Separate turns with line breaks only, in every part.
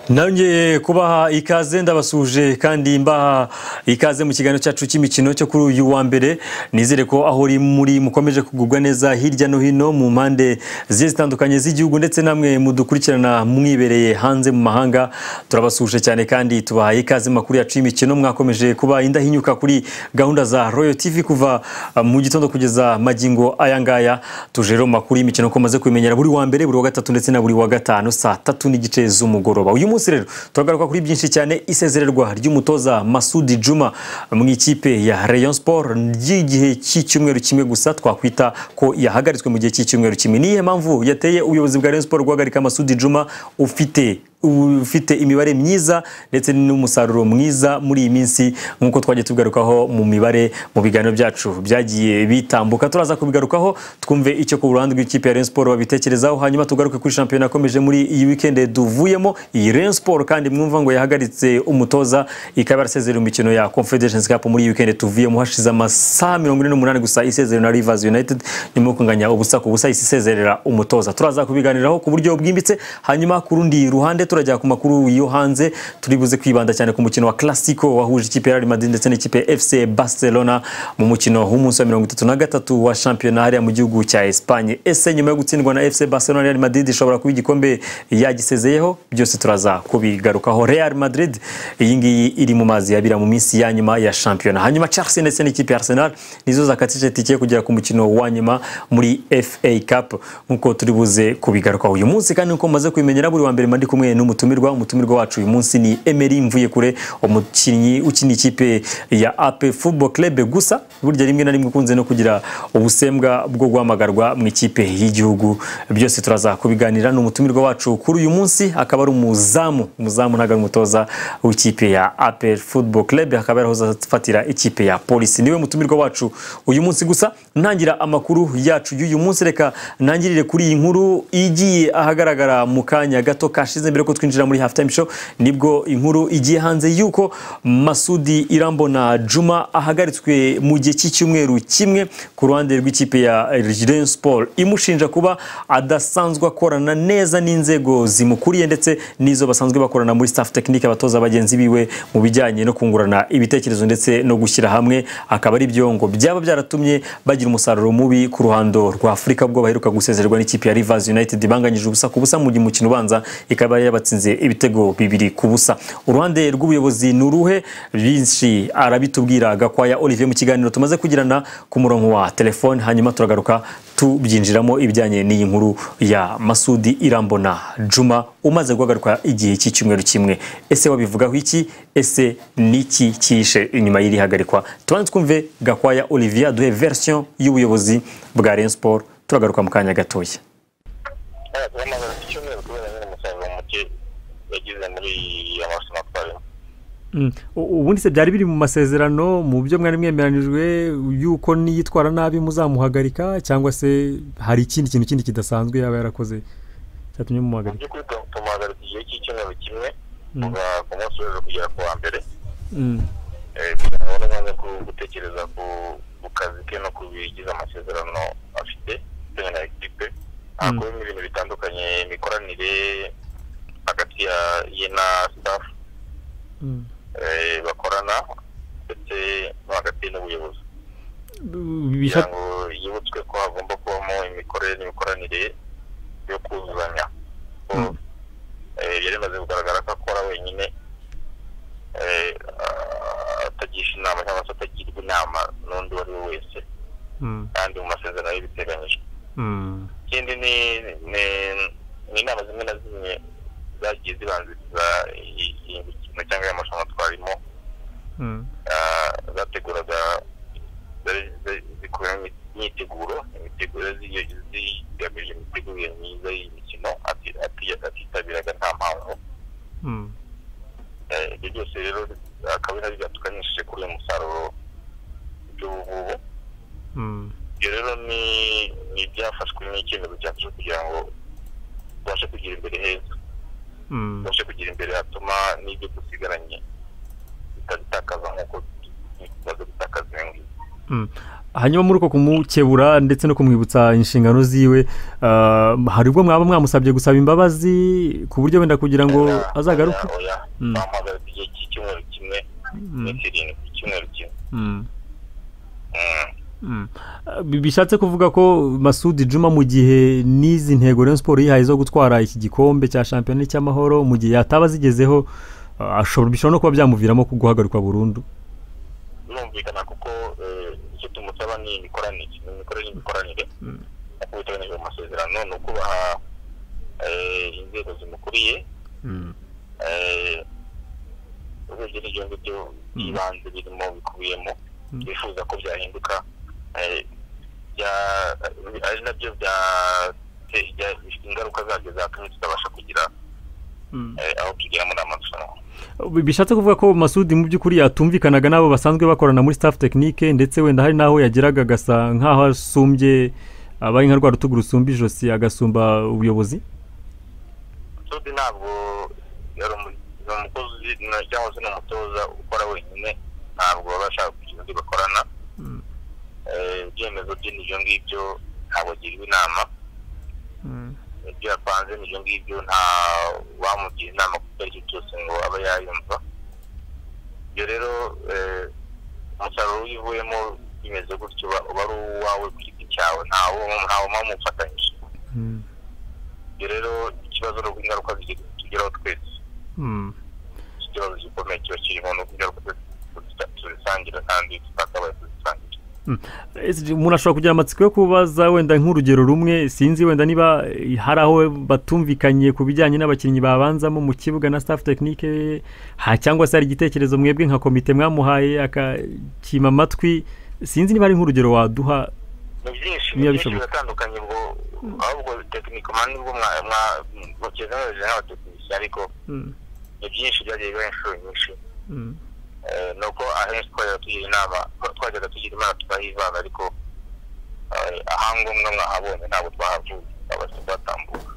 Nongeye kubaha ikaze, ndabasuje kandi mbaha ikaze mu kiganiro cyacu cy'imikino cyo kuri uyu wa mbere. Nizere ko aho uri muri mukomeje kugubwa neza hirya no hino mu mpande zigiye zitandukanye z'igihugu, ndetse namwe mudukurikirana mwibereye hanze mu mahanga, turabasuje cyane kandi tubahaye ikaze makuru yacu y'imikino. Mwakomeje kuba indahinyuka kuri gahunda za Royal TV kuva mu gitondo kugeza magingo aya ngaya. Tuje rero makuru y'imikino ko maze kubimenyera buri wa mbere, buri wa gatatu ndetse na buri wa gatanu saa 3:30 z'umugoroba. Uyu munsi rero turagaruka kuri byinshi cyane: isezererwa ry'umutoza Masudi Juma mu ikipe ya Rayon Sport ry'igihe cy'icyumweru kimwe gusa, twakwita ko yahagaritswe mu gihe cy'icyumweru kimwe. Niyihe mpamvu yateye ubuyobozi bwa Rayon Sport guhagarika Masudi Juma ufite imibare myiza ndetse n'umusaruro mwiza muri iyi minsi, nk'uko twagiye tubigarukaho mu mibare mu biganiro byacu byagiye bitambuka? Turaza kubigarukaho, twumve icyo ku ruhande rw'ikipe ya Rayon Sport babitekerezaho, hanyuma tugaruke kuri shampiyona yakomeje muri iyi weekend duvuyemo. Iyi Rayon Sport kandi mwumva ngo yahagaritse umutoza, ikaba yarasezerera imikino ya Confederation Cup muri iyi weekend tuvuyemo, hashize amasaha 48 gusa isezerera na Rivers United nyuma yo kunganya 0-0, isezerera umutoza. Turaza kubiganiraho ku buryo bwimbitse. Hanyuma ku rundi ruhande turajya ku makuru yo hanze, turi buze kwibanda cyane ku mukino wa Clasico wahuje ikipe ya Real Madrid ndetse n'ikipe FC Barcelona mu mukino w'umunsi wa 33 wa shampiyona hariya mu gihugu cya Espagne. Ese nyuma yo gutsindwa na FC Barcelona, Real Madrid ishobora kuba igikombe yagisezeyeho? Byose turaza kubigarukaho. Real Madrid iyi ngiyi iri mu mazi yabira mu minsi ya nyuma ya shampiyona. Hanyuma Chelsea ndetse n'ikipe ya Arsenal nizo zakatije tike kugera ku mukino wa nyuma muri FA Cup, nkuko turi buze kubigarukaho uyu munsi. Kandi uko maze kubimenyera, buri wa mbere mandi kumwe n'umutumirwa. Umutumirwa wacu uyu munsi ni Emery Mvuyekure, umukinnyi ukina ikipe ya AP Football Club, gusa burya rimwe na rimwe ukunze no kugira ubusembwa bwo guhamagarwa mu ikipe y'igihugu. Byose turaza kubiganira n'umutumirwa wacu kuri uyu munsi, akaba ari umuzamu. Umuzamu ntago ari umutoza w'ikipe ya AP Football Club, akaba yarahoze afatira ikipe ya Polisi. Niwe mutumirwa wacu uyu munsi. Gusa ntangira amakuru yacu y'uyu munsi, reka ntangirire kuri iyi nkuru igiye ahagaragara mu kanya gato kashize mbere ko twinjira muri half time show. Nibwo inkuru igiye hanze yuko Masudi Irambona Juma ahagaritswe mu gihe cy'icyumweru kimwe ku ruhande rw'ikipe ya Rayon Sport, imushinja kuba adasanzwe akorana neza n'inzego zimukuriye ndetse n'izo basanzwe bakorana muri staff technique, abatoza bagenzi biwe, mu bijyanye no kungurana ibitekerezo ndetse no gushyira hamwe, akaba ari byo ngo byaba byaratumye bagira umusaruro mubi ku ruhando rwa Afurika, ubwo baheruka gusezererwa n'ikipe ya Rivers United banganyije 0-0 mu mukino ubanza, ikaba yabatsinze ibitego 2-0. Uruhande rw'ubuyobozi ni uruhe? Byinshi arabitubwira Gakwaya Olivier mu kiganiro tumaze kugirana ku murongo wa telefone, hanyuma turagaruka tubyinjiramo ibijyanye n'iyi nkuru ya Masudi Irambona Juma umaze guhagarikwa igihe cy'icyumweru kimwe. Ese wabivugaho iki? Ese niki cyishe inyuma y'iri hagarikwa? Tubanze twumve Gakwaya Olivier duhe version y'ubuyobozi bwa Rayon Sport, turagaruka mu kanya gatoya.
Yagize muri amarushanwa twarimo.
Ubundi se byari biri mu masezerano, mu byo mwari mwemeranijwe, yuko niyitwara nabi muzamuhagarika, cyangwa se hari ikindi kintu kindi kidasanzwe yaba yarakoze cyatumye mumuhagarika?
Mu by'ukuri tumuhagarika igihe cy'icyumweru kimwe, kuva ku munsi w'ejo kugera ku wa mbere, kugira ngo abone umwanya wo gutekereza ku kazi ke no ku bigize amasezerano afite bitewe na ekipe. Hakubiyemo ibintu bitandukanye: imikoranire hagati ye na staff bakorana, ndetse no hagati n'ubuyobozi, kugira ngo yibutswe ko hagomba kubamo imikorere n'imikoranire yo kuzuzanya. Yari imaze kugaragara ko akora wenyine, atagisha inama cyangwa se atagirwa inama n'undi uwo ari we wese, kandi mu masezerano ye biteganyijwe. Ikindi ni inama zimwe na zimwe zagiye zibanziriza iyi mikino cyangwa aya marushanwa twarimo, zateguraga, zikubiyemo imyiteguro zigamije imitegurire myiza y'iyi mikino, atitabiraga nta mpamvu. Ibyo byose rero akaba ari byatukanyishije kuri uyu musaruro by'ubu ngubu. Ibyo rero ni ibyafashwe n'icyemezo cyafashwe kugira ngo tubashe kugira imbere heza, tubashe kugira imbere hatuma n'ibyo dusigaranye tutabitakaza nk'uko tumaze gutakaza ibi ngibi.
Hanyuma muri uko kumukebura ndetse no kumwibutsa inshingano ziwe, hari ubwo mwaba mwamusabye gusaba imbabazi ku buryo wenda kugira ngo azagaruke?
Bamuhagaritse igihe cy'icyumweru kimwe, iminsi 7, icyumweru kimwe.
Bishatse kuvuga ko Masudi Juma mu gihe n'izi ntego Rayon Sports yihaye zo gutwara iki gikombe cya shampiyona cy'amahoro, mu gihe yataba zigezeho bishobora no kuba byamuviramo guhagarikwa burundu.
Birumvikana kuko icyo tumusaba ni imikoranire, n'imikoranire uko biteganyijwe mu masezerano, ni ukubaha inzego zimukuriye, urebye n'ibyo ngibyo by'ibanze birimo bikubiyemo bifuza ko byahinduka, ari nabyo ingaruka zabyo zatumye tutabasha kugira aho tugera muri amarushanwa.
Bishatse kuvuga ko Masudi mu by'ukuri yatumvikanaga n'abo basanzwe bakorana muri staff technique, ndetse wenda hari n'aho yageraga agasa nk'aho asumbye abaye nka rwa rutugu rusumba ijosi, agasumba ubuyobozi.
Masudi ntabwo yari umukozi cyangwa se n'umutoza ukora wenyine, ntabwo baba bashaka kugira undi bakorana. Ibyemezo bye n'ibyo ngibyo ntabwo agirwa inama, ibyo yapanze n'ibyo ngibyo nta wamugira inama ku icyo cyose ngo abe yayumva. Ibyo rero umusaruro wivuyemo bimeze gutyo uba ari uwawe ku giti cyawe, ntawe mufatanyije. Ibyo rero ikibazo ni uko ingaruka zitugeraho twese, ikibazo gikomeye kiba kirimo ni uko ingaruka tuzisangira kandi tutakabaye tuzisangira.
Umuntu ashobora kugira amatsiko yo kubaza wenda nk'urugero rumwe, sinzi wenda niba hari aho batumvikanye ku bijyanye n'abakinnyi babanzamo mu kibuga na staff technique, cyangwa se hari igitekerezo mwebwe nka komite mwamuhaye akakima amatwi, sinzi niba ari nk'urugero waduha.
Ni byinshi biratandukanye, ubwo ahubwo technique nibwo mwakezeje n'abatekinisiye, ariko ni byinshi byagiye biba inshuro nyinshi. Nuko ahenshi twajyaga tugira inama, twajyaga tugira imana tukahivanga, ariko ahangombwa mwahabonye ntabwo twahavuye, twabasha kuhatambuka.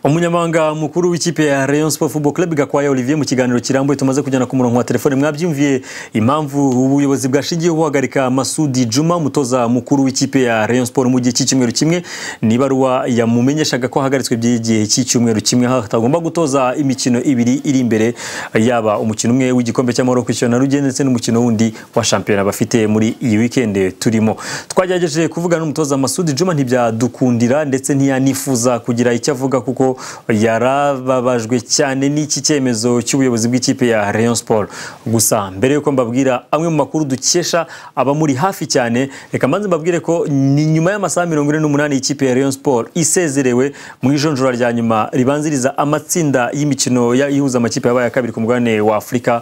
Umunyamabanga mukuru w'ikipe ya Rayon Sports Football Club Gakwaya Olivier, mu kiganiro kirambuye tumaze kujyana ku murongo wa telefone, mwabyumviye impamvu ubuyobozi bwashingiye buhagarika Masudi Juma, umutoza mukuru w'ikipe ya Rayon Sports mu gihe cy'icyumweru kimwe. Ni ibaruwa yamumenyeshaga ko ahagaritswe by'igihe cy'icyumweru kimwe, atagomba gutoza imikino ibiri iri imbere, yaba umukino umwe w'igikombe cy'amahoro kwishyura na Rugende ndetse n'umukino wundi wa shampiyona bafite muri iyi weekend turimo. Twagerageje kuvugana n'umutoza Masudi Juma ntibyadukundira, ndetse ntiyanifuza kugira icyo avuga kuko yarababajwe cyane n'iki cyemezo cy'ubuyobozi bw'ikipe ya Rayon Sports. Gusa mbere yuko mbabwira amwe mu makuru dukesha abamuri hafi cyane, reka mbanze mbabwire ko ni nyuma y'amasaha 48 ikipe ya Rayon Sports isezerewe mu ijonjora rya nyuma ribanziriza amatsinda y'imikino ihuza amakipe yabaye kabiri ku mugabane wa Afurika,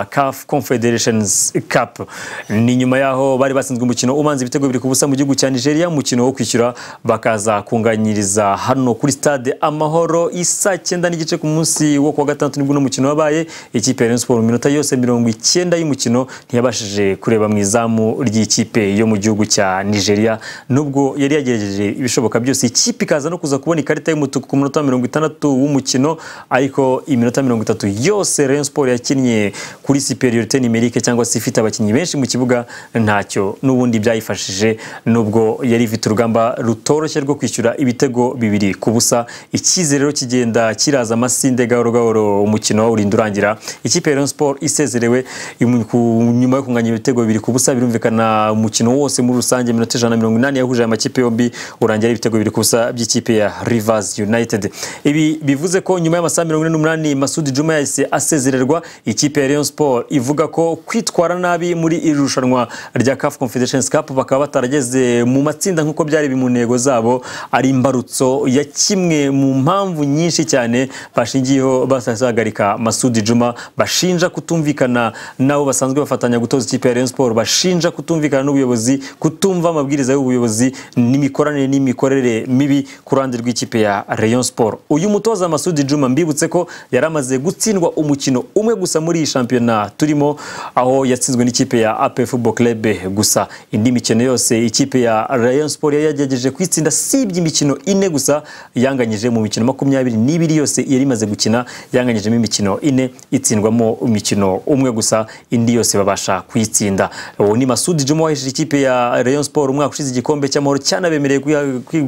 CAF Confederations Cup. Ni nyuma yaho bari batsinzwe umukino ubanza ibitego 2-0 mu gihugu cya Nigeria, umukino wo kwishyura bakaza kunganyiriza hano kuri stade Amahoro isa 9:30 ku munsi wo kuwa gatandatu, nibwo n'umukino wabaye. Ikipe ya Rayon Sports mu minota yose 90 y'umukino ntiyabashije kureba mu izamu ry'ikipe yo mu gihugu cya Nigeria, nubwo yari yagerageje ibishoboka byose. Ikipe ikaza no kuza kubona ikarita y'umutuku ku munota 60 w'umukino, ariko iminota 30 yose Rayon Sports yakinnye kuri superiorité numérique cyangwa se ifite abakinnyi benshi mu kibuga, ntacyo n'ubundi byayifashije, nubwo yari ifite urugamba rutoroshye rwo kwishyura ibitego 2-0. Icyizere rero kigenda kiraza amasinde gahoro gahoro, umukino urinda urangira ikipe ya Rayon Sports isezerewe nyuma yo kunganya ibitego 2-0. Birumvikana umukino wose muri rusange iminota 180 yahuje amakipe yombi urangira ibitego 2-0 by'ikipe ya Rivers United. Ibi bivuze ko nyuma y'amasaha 48 Masudi Juma yahise asezererwa. Ikipe ya Rayon Sports ivuga ko kwitwara nabi muri iri rushanwa rya CAF Confederations Cup bakaba batarageze mu matsinda nk'uko byari mu ntego zabo, ari imbarutso ya kimwe mu mpamvu nyinshi cyane bashingiyeho basagarika Masudi Juma, bashinja kutumvikana nabo basanzwe bafatanya gutoza ikipe ya Rayon Sports, bashinja kutumvikana n'ubuyobozi, kutumva amabwiriza y'ubuyobozi n'imikoranire n'imikorere mibi ku ruhande rw'ikipe ya Rayon Sports. Uyu mutoza Masudi Juma mbibutse ko yaramaze gutsindwa umukino umwe gusa muri iyi shampiyona turimo, aho yatsinzwe n'ikipe ya AP Football Club gusa. Indi mikino yose ikipe ya Rayon Sports yari yagerageje kwitsinda sibye imikino 4 gusa yanga yanganyije mu mikino 22 yose yari imaze gukina, yanganyijemo imikino 4 itsindwamo umukino umwe gusa, indi yose babasha kuyitsinda. Uwo ni Masudi Juma wahesheje ikipe ya Rayon Sport umwaka ushize igikombe cy'amahoro cyanabemereye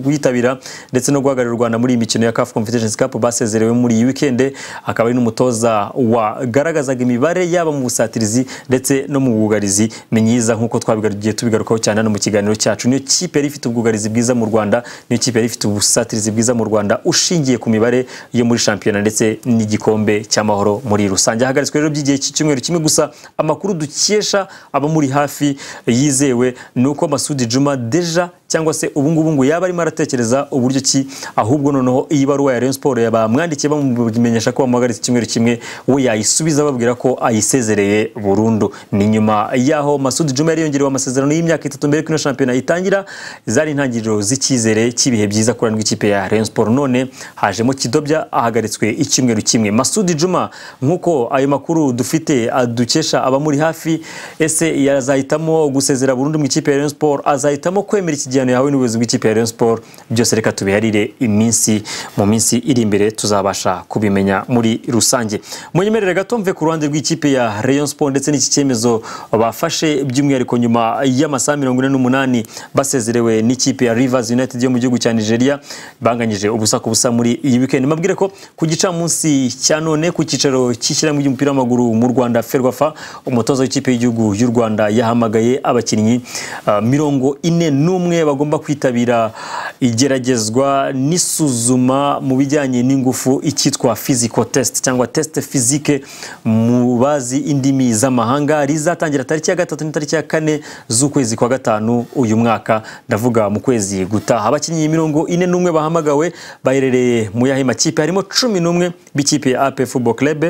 kuyitabira ndetse no guhagararira u Rwanda muri iyi mikino ya CAF Confederations Cup basezerewe muri iyi weekend. Akaba ari n'umutoza wagaragazaga imibare yaba mu busatirizi ndetse no mu bwugarizi myiza, nkuko twabigarukiye tubigarukaho cyane no mu kiganiro cyacu. Niyo kipe yari ifite ubwugarizi bwiza mu Rwanda, niyo kipe yari ifite ubusatirizi bwiza mu Rwanda ushingiye ku mibare yo muri shampiyona ndetse n'igikombe cy'amahoro muri rusange. Ahagaritswe rero by'igihe cy'icyumweru kimwe gusa. Amakuru dukesha abamuri hafi yizewe nuko Masudi Juma deja cyangwa se ubu ngubu ngo yaba arimo aratekereza uburyo ki ahubwo noneho iyi baruwa ya Rayon Sport yabamwandikiye bamumenyesha ko bamuhagaritse icyumweru kimwe, we yayisubiza babwira ko ayisezereye burundu. Ni nyuma yaho Masudi Juma yari yongerewe amasezerano y'imyaka 3 mbere ko shampiyona itangira, zari intangiriro z'icyizere cy'ibihe byiza kurandwa ikipe ya Rayon Sport. None hajemo kidobya, ahagaritswe icyumweru kimwe. Masudi Juma nkuko ayo makuru dufite adukesha abamuri hafi, ese yazahitamo gusezera burundu mu ikipe ya Rayon Sport, azahitamo kwemera iki gihano yahawe n'ubuyobozi bw'ikipe ya Rayon Sport? Byose reka tubiharire iminsi, mu minsi iri imbere tuzabasha kubimenya muri rusange. Munyemerere gato mve ku ruhande rw'ikipe ya Rayon Sport ndetse n'iki cyemezo bafashe by'umwihariko nyuma y'amasaha 48 basezerewe n'ikipe ya Rivers United yo mu gihugu cya Nigeria, banganyije ubusa ku busa muri iyi weekend. Mabwire ko ku gicamunsi cya none ku cyicaro cy'ishyirahamwe ry'umupira w'amaguru mu Rwanda FERWAFA, umutoza w'ikipe y'igihugu y'u Rwanda yahamagaye abakinnyi 41 bagomba kwitabira igeragezwa n'isuzuma mu bijyanye n'ingufu, icyitwa physical test cyangwa test physique mu bazi indimi z'amahanga, rizatangira tariki ya 3 n'itariki ya 4 z'ukwezi kwa 5 uyu mwaka, ndavuga mu kwezi gutaha. Abakinnyi 41 bahamagawe baherereye mu yahe makipe? Harimo 11 b'ikipe ya AP Football Club: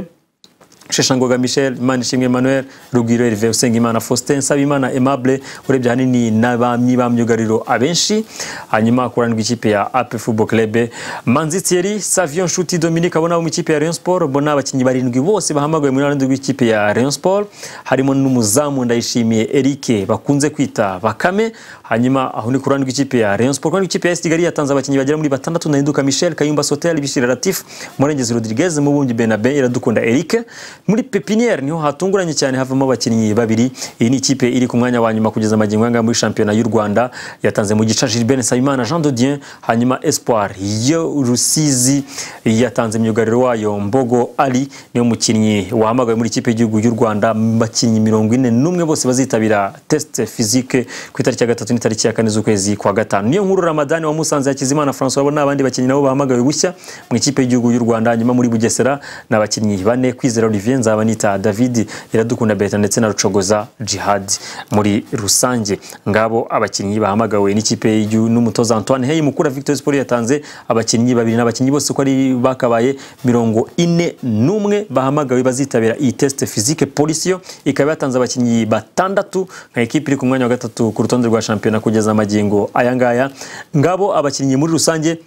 Sheshangoga Michel, Manishimwe Emmanuel, Rugwiro Hervé, Usengimana Faustin, Sabimana Aimable, urebye ahanini n'abamyi b'amyugariro abenshi. Hanyuma kuranirwa ikipe ya AP Football Club, Manzi Thierry, Savion Nshuti Dominique, abona mu ikipe ya Rayon Sport. Bona abakinnyi 7 bose bahamagawe muri ruhande rw'ikipe ya Rayon Sport, harimo n'umuzamu Ndayishimiye Eric bakunze kwita Bakame. Hanyuma aho ni kuranirwa ikipe ya Rayon Sport. Kuranirwa ikipe ya AS Kigali yatanze abakinnyi bagera muri 6: Ndahinduka Michel, Kayumba Sotel, Bishira Latif, Murengezi Rodriguez, Mubumbyi Benabe, Iradukunda Eric. Muri Pepiniere niho hatunguranye cyane, havamo abakinnyi 2. Iyi ni ikipe iri ku mwanya wa nyuma kugeza magingo aya muri shampiyona y'u Rwanda, yatanze mu gica Gilbert Nsabimana Jean de Dieu. Hanyuma Espoir yo Rusizi yatanze myugariro wayo Mbogo Ali, niyo mukinnyi wahamagawe muri ikipe y'igihugu y'u Rwanda. Abakinnyi 41 bose bazitabira test physique ku itariki ya 3 n'itariki ya 4 z'ukwezi kwa 5. Niyo nkuru Ramadani wa Musanze, Hakizimana François, abo n'abandi bakinnyi nabo bahamagawe bushya mu ikipe y'igihugu y'u Rwanda. Hanyuma muri Bugesera n'abakinnyi 4: Kwizera Olivier, Nzabanita David, Iradukunda Bertrand ndetse na Rucogoza Jihad. Muri rusange ngabo abakinnyi bahamagawe n'ikipe y'igihugu n'umutoza Antoine Hey. Mukura Victor Sport yatanze abakinnyi 2, n'abakinnyi bose uko ari bakabaye 41 bahamagawe bazitabira iyi test physique. Polisi ikaba yatanze abakinnyi 6 nka ekipe iri ku mwanya wa 3 ku rutonde rwa shampiyona kugeza magingo aya ngaya. Ngabo abakinnyi muri rusange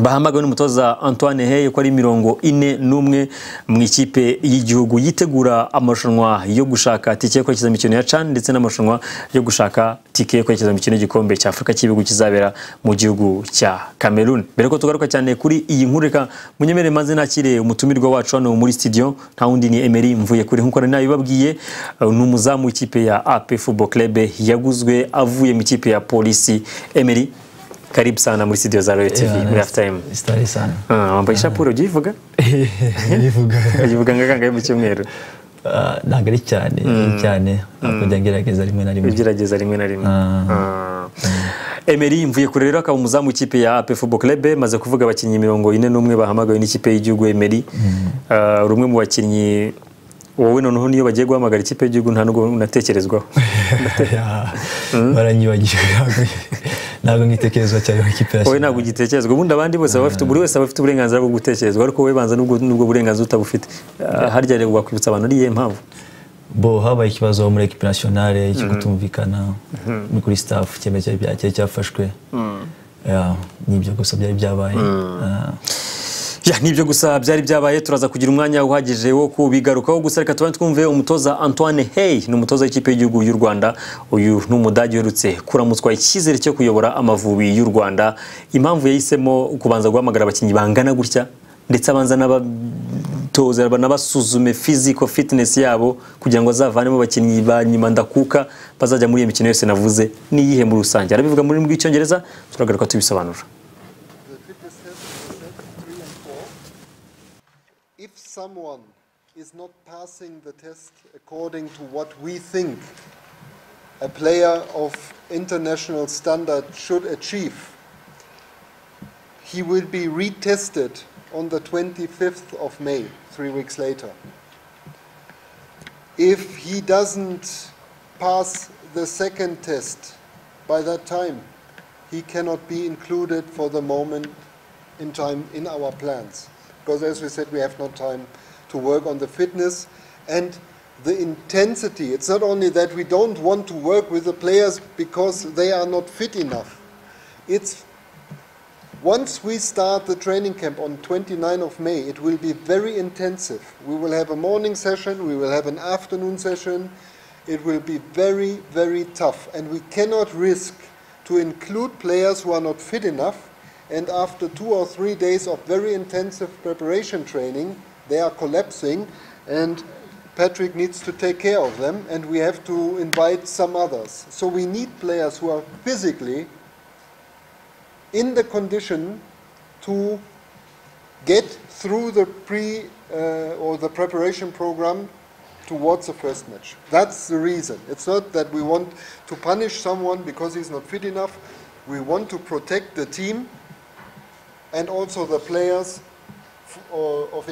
bahamagawe n'umutoza Antoine Hey ko ari 41 mu ikipe y'igihugu yitegura amarushanwa yo gushaka tike yo kwerekeza mikino ya CHAN ndetse n'amarushanwa yo gushaka tike yo kwerekeza mikino y'igikombe cya Afurika cy'ibihugu kizabera mu gihugu cya Cameroon. Mbere ko tugaruka cyane kuri iyi nkuru, reka munyemere maze nakire umutumirwa wacu hano muri studio, nta wundi ni Emery Mvuyekure. Nkuko nari nabibabwiye, ni umuzamu w'ikipe ya AP Football Club yaguzwe avuye mu ikipe ya Polisi. Emery, karibu sana muri studio za Royal TV muri half time.
Stari sana.
Wambaye ishapure, ugivuga?
Ngivuga.
Ugivuga ngakangaye mu cyumweru?
Ntabwo ari cyane, cyane. Akujya ngerageza rimwe na rimwe.
Ugerageza rimwe na rimwe. Emery Mvuyekure rero akaba umuzamu w'ikipe ya AP Football Club. Maze kuvuga abakinnyi 41 bahamagawe n'ikipe y'igihugu. Emery, rumwe mu bakinnyi wowe noneho niyo bagiye guhamagara ikipe y'igihugu nta nubwo unatekerezwaho.
Baranyibagiwe. Ntabwo ngitekerezwa cyane mu ikipe.
Wowe ntabwo ugitekerezwa. Ubundi abandi bose baba bafite, buri wese aba afite uburenganzira bwo gutekerezwa, ariko wowe banza nubwo burenganzira utabufite. Harya rero wakwibutsa abantu ari iyihe mpamvu?
Bo habaye ikibazo muri equipe nationale cyo kutumvikana kuri staff, icyemezo cyari cyafashwe. Nibyo gusa byari byabaye.
Ya, nibyo gusa byari byabaye, turaza kugira umwanya uhagije wo kubigarukaho. Gusa reka tubanze twumve umutoza Antoine Hey, ni umutoza w'ikipe y'igihugu y'u Rwanda. Uyu ni umudage uherutse kuramutswa icyizere cyo kuyobora Amavubi y'u Rwanda. Impamvu yahisemo kubanza guhamagara abakinnyi bangana gutya, ndetse abanza n'abatoza banabasuzume physical fitness yabo kugira ngo azavanemo abakinnyi ba nyuma ndakuka bazajya muri iyo mikino yose navuze, n'iyihe muri rusange. Arabivuga mu rurimi rw'Icyongereza, turagaruka tubisobanura.
The fitness test is set 3 and 4. If someone is not passing the test according to what we think a player of international standard should achieve, he will be retested on the 25th of May, 3 weeks later. If he doesn't pass the second test by that time, he cannot be included for the moment in time in our plans. Because, as we said, we have no time to work on the fitness and the intensity. It's not only that we don't want to work with the players because they are not fit enough. It's once we start the training camp on 29 of May, it will be very intensive. We will have a morning session, we will have an afternoon session. It will be very, very tough. And we cannot risk to include players who are not fit enough. And after 2 or 3 days of very intensive preparation training, they are collapsing. And Patrick needs to take care of them, and we have to invite some others. So we need players who are physically in the condition to get through the pre or the preparation program towards the first match. That's the reason. It's not that we want to punish someone because he's not fit enough. We want to protect the team and also the players of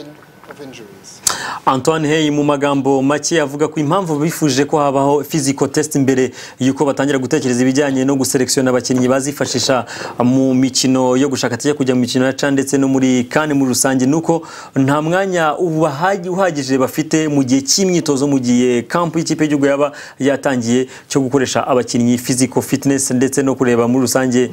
injuries.
Antoine Hey mu magambo make avuga ko impamvu bifuje ko habaho physical test mbere yuko batangira gutekereza ibijyanye no guselekisiona abakinnyi bazifashisha mu mikino yo gushaka tijya kujya mu mikino ya CHAN ndetse no muri CAN muri rusange, nuko nta mwanya uhagije bafite mu gihe cy'imyitozo, mu gihe camp y'ikipe y'igihugu yaba yatangiye, cyo gukoresha abakinnyi physical fitness ndetse no kureba muri rusange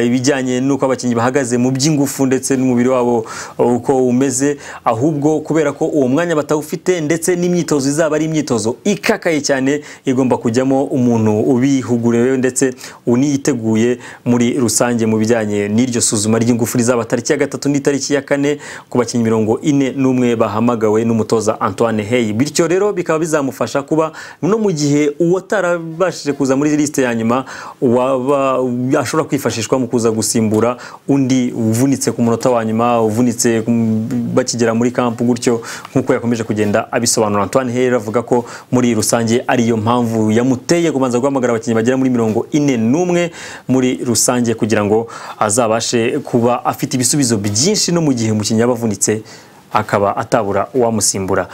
ibijyanye n'uko abakinnyi bahagaze mu by'ingufu ndetse n'umubiri wabo uko umeze, ahubwo kubera ko uwo mwanya batawufite ndetse n'imyitozo izaba ari imyitozo ikakaye cyane, igomba kujyamo umuntu ubihuguriwe ndetse uniyiteguye muri rusange mu bijyanye n'iryo suzuma ry'ingufu rizaba tariki ya 3 n'itariki ya 4 ku bakinnyi 41 bahamagawe n'umutoza Antoine Hey. Bityo rero bikaba bizamufasha kuba no mu gihe uwatarabashije kuza muri liste ya nyuma waba ashobora kwifashishwa mu kuza gusimbura undi uvunitse ku munota wa nyuma, uvunitse bakigera muri camp gutyo, nk'uko yakomeje kugenda abisobanura. Antoine Hey avuga ko muri rusange ariyo mpamvu yamuteye kubanza guhamagara abakinnyi bagera muri 41 muri rusange, kugira ngo azabashe kuba afite ibisubizo byinshi no mu gihe umukinnyi yaba avunitse akaba atabura uwamusimbura.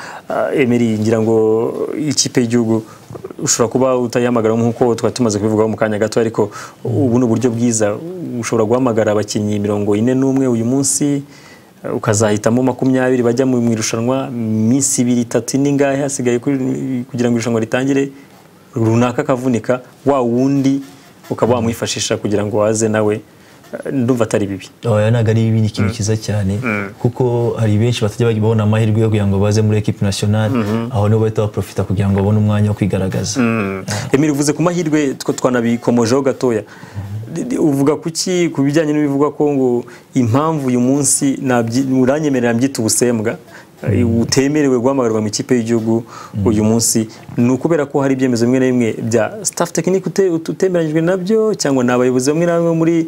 Emery, ngira ngo ikipe y'igihugu ushobora kuba utayihamagara nk'uko twari tumaze kubivugaho mu kanya gato, ariko ubu ni uburyo bwiza. Ushobora guhamagara abakinnyi 41 uyu munsi, ukazahitamo 20 bajya mu irushanwa, minsi 2, 3 n'ingahe hasigaye kugira ngo irushanwa ritangire, runaka akavunika, wa wundi ukaba wamwifashisha kugira ngo waze nawe. Ndumva atari bibi.
Oya, ntabwo ari bibi, ni ikintu cyiza cyane, kuko hari benshi batajya babona amahirwe yo kugira ngo baze muri équipe nationale. Aho nibo bahita baprofita kugira ngo babone umwanya wo kwigaragaza.
Emile, uvuze ku mahirwe, twanabikomojeho gatoya. Uvuga kuki ku bijyanye n'ibivugwa ko ngo impamvu uyu munsi uranyemerera mbyita ubusembwa, utemerewe guhamagarwa mu ikipe y'igihugu uyu munsi, ni ukubera ko hari ibyemezo bimwe na bimwe bya staff technique utemeranyijwe nabyo, cyangwa ni abayobozi bamwe na bamwe muri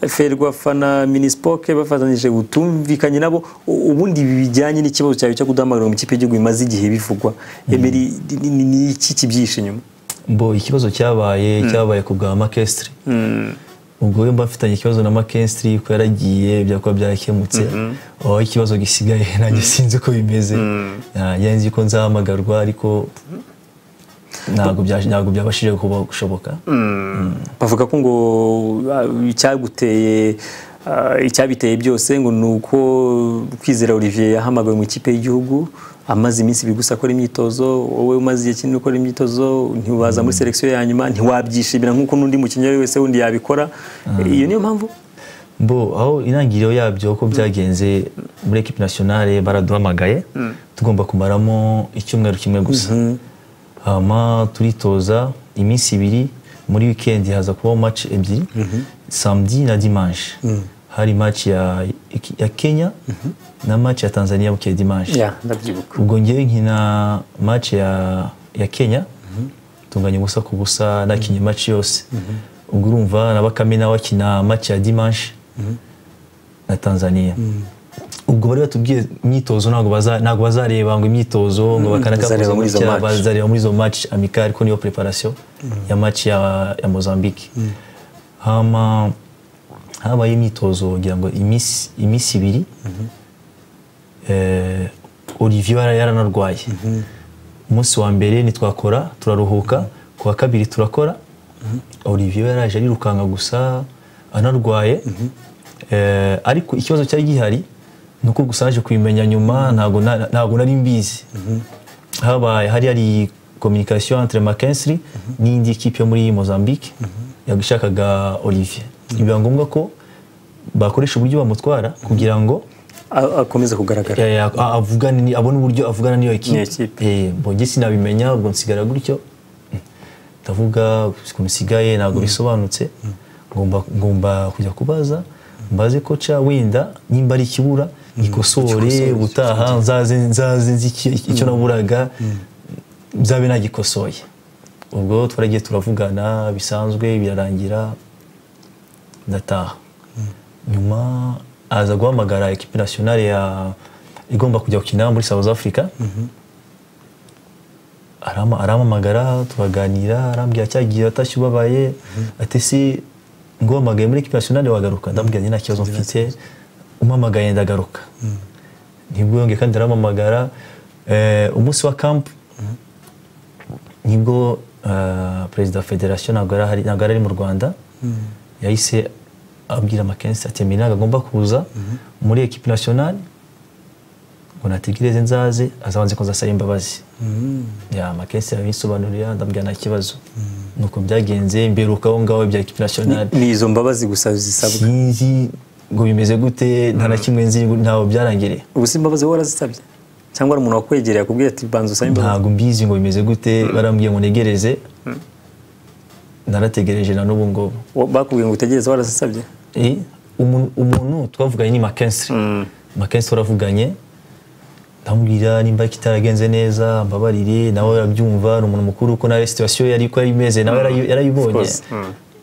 Ferwafa na Minispoc bafatanyije utumvikanye nabo? Ubundi bijyanye n'ikibazo cyawe cyo kuduhamagarwa mu ikipe y'igihugu bimaze igihe bivugwa, Emery, ni iki kibyihishe inyuma?
Bo, ikibazo cyabaye ku bwa McKinstry. Ubwo mba mfitanye ikibazo na McKinstry ko yaragiye, byakuba byarakemutse. Aho ikibazo gisigaye nanjye sinzi uko bimeze. Nzi ko nzahamagarwa, ariko ntabwo byabashije kuba gushoboka.
Bavuga ko ngo icyaguteye, icyabiteye byose ngo ni uko Kwizera Olivier yahamagawe mu ikipe y'igihugu amaze iminsi 2 gusa akora imyitozo, wowe umaze igihe kinini ukora imyitozo, ntiwaza muri sélection ya nyuma, ntiwabyishimira nk'uko n'undi mukinnyi uwo ari we wese wundi yabikora. Iyo niyo mpamvu?
Bo, aho intangiriro yabyo uko byagenze Muri équipe nationale baraduhamagaye, tugomba kumaramo icyumweru kimwe gusa. Hama turitoza iminsi 2, muri weekend haza kubaho match ebyiri, samedi na dimanche. Hari match ya Kenya na match ya Tanzania bukeye dimanche.
Ya, ndabyibuka.
Ubwo ngewe nkina match ya Kenya, tunganya 0-0, nakinye match yose. Ubwo urumva na Bakame nawe akina match ya dimanche na Tanzania. Ubwo bari batubwiye imyitozo ntabwo bazareba ngo imyitozo ngo
Bazareba muri izo match.
Bazareba muri izo match amical, ko niyo preparation ya match ya Mozambique. Hama habaye imyitozo ngira ngo iminsi 2. Olivier yaranarwaye. Umunsi wa mbere ntitwakora, turaruhuka, ku wa kabiri turakora. Olivier yaraje arirukanka gusa anarwaye. Ariko ikibazo cyari gihari nuko gusa naje kubimenya nyuma, ntabwo nari mbizi. Habaye hari communication entre McKinstry n'indi équipe yo muri Mozambique yagishakaga Olivier. Biba ngombwa ko bakoresha uburyo bamutwara kugira ngo
akomeze kugaragara.
Avugane, abone uburyo avugana n'iyo
N'iyo
equipe.
equipe.
Bon, sinabimenya, ubwo nsigara gutyo. Ndavuga ukuntu nsigaye ntabwo bisobanutse, ngomba kujya kubaza, mbaze koca wenda nimba ari ikibura gikosore, ubutaha nzaze nzi icyo naburaga nzabe nagikosoye. Ubwo twaragiye turavugana bisanzwe, birarangira ndataha. Nyuma aza guhamagara equipe nationale ya igomba kujya gukina muri South Africa. Arampamagara turaganira, arambwira cyagiye atashye ubabaye, ati si nguhamagaye muri equipe nationale wagaruka? Ndamubwira nti nta kibazo mfite, umpamagaye ndagaruka. Nibwo yongeye kandi arampamagara umunsi wa camp, nibwo perezida wa federation ntabwo yari ari mu Rwanda, yahise abwira Mackenzie ati Emery ntabwo agomba kuza muri equipe nationale, ngo nategereze nzaze azabanze ko nzasaba imbabazi. Ya Mackenzie abisobanurira, ndabwira nta kibazo. Nuko byagenze, mberuka aho ngaho bya equipe nationale.
Ni izo mbabazi gusa zisabwa.
Sinzi ngo bimeze gute, nta na kimwe nzi, ntaho byarangiriye.
Ubu si imbabazi wowe warazisabye? Cyangwa ari umuntu wakwegereye akubwiye ati banza usabe imbabazi?
Ntabwo mbizi ngo bimeze gute, barambwiye ngo ntegereze. Narategereje na n'ubu ngubu.
Bakubwiye ngo utegereze, warazisabye?
Umuntu twavuganye ni Mackenzie. Mackenzie turavuganye, ndamubwira nimba kitaragenze neza mbabarire, nawe arabyumva, ni umuntu mukuru ko nawe situation yari ko imeze nawe yarayibonye.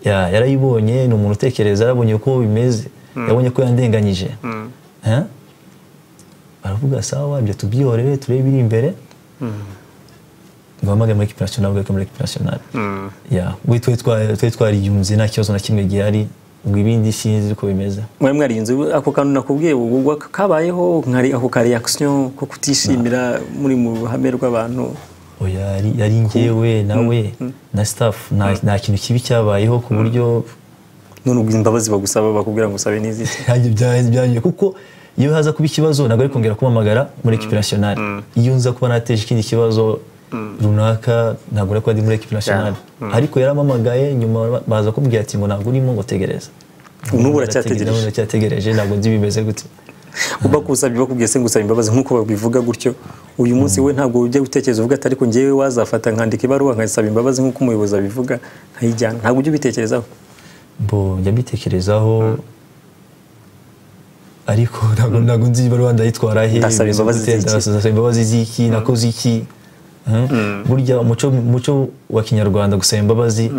Yarayibonye, ni umuntu utekereza, yarabonye uko bimeze, yabonye ko yandenganyije. Aravuga sawa, ibyo tubyihorere turebe ibiri imbere. Guhamagara muri equipe nationale, muri equipe nationale. Ya, we twe twariyunze nta kibazo na kimwe gihari, ngo ibindi sinzi uko bimeze.
Mwe mwariyunze, ako kantu nakubwiye ubwo kabayeho nkari ako ka reaction ko kutishimira muri mu ruhame rw'abantu.
Oya, yari njyewe nawe na staff, nta kintu kibi cyabayeho ku buryo
none ubwo imbabazi bagusaba bakubwira ngo usabe n'iziki.
Byanjye kuko iyo haza kuba ikibazo ntabwo ari kongera kumpamagara muri equipe nationale. Iyo nza kuba nateje ikindi kibazo runaka ntabwo nari kuba ndi muri equipe nationale. Ariko yarampamagaye nyuma baza kumbwira ati ngo ntabwo urimo, ngo tegereza.
N'ubu uracyategereje?
N'ubu uracyategereje, ntabwo nzi bimeze gute.
Bakusabye bakubwiye se ngusaba imbabazi nk'uko babivuga gutyo, uyu munsi we ntabwo ujya gutekereza uvuga ati ariko njyewe wazafata nkandika ibaruwa nkasaba imbabazi nk'uko umuyobozi abivuga nkayijyana, ntabwo ujya ubitekerezaho?
Bo njya mbitekerezaho, ariko ntabwo nzi ibaruwa ndayitwara he,
Ndasaba imbabazi z'iki?
Ndasaba imbabazi z'iki, nakoze iki? Burya umuco wa Kinyarwanda gusaba imbabazi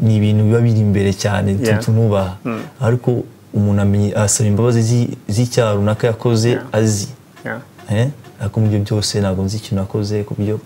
ni ibintu biba biri imbere cyane, tunubaha. Ariko umuntu asaba imbabazi z'icyaha runaka yakoze azi. Ariko mu byo byose ntabwo nzi ikintu nakoze ku byo.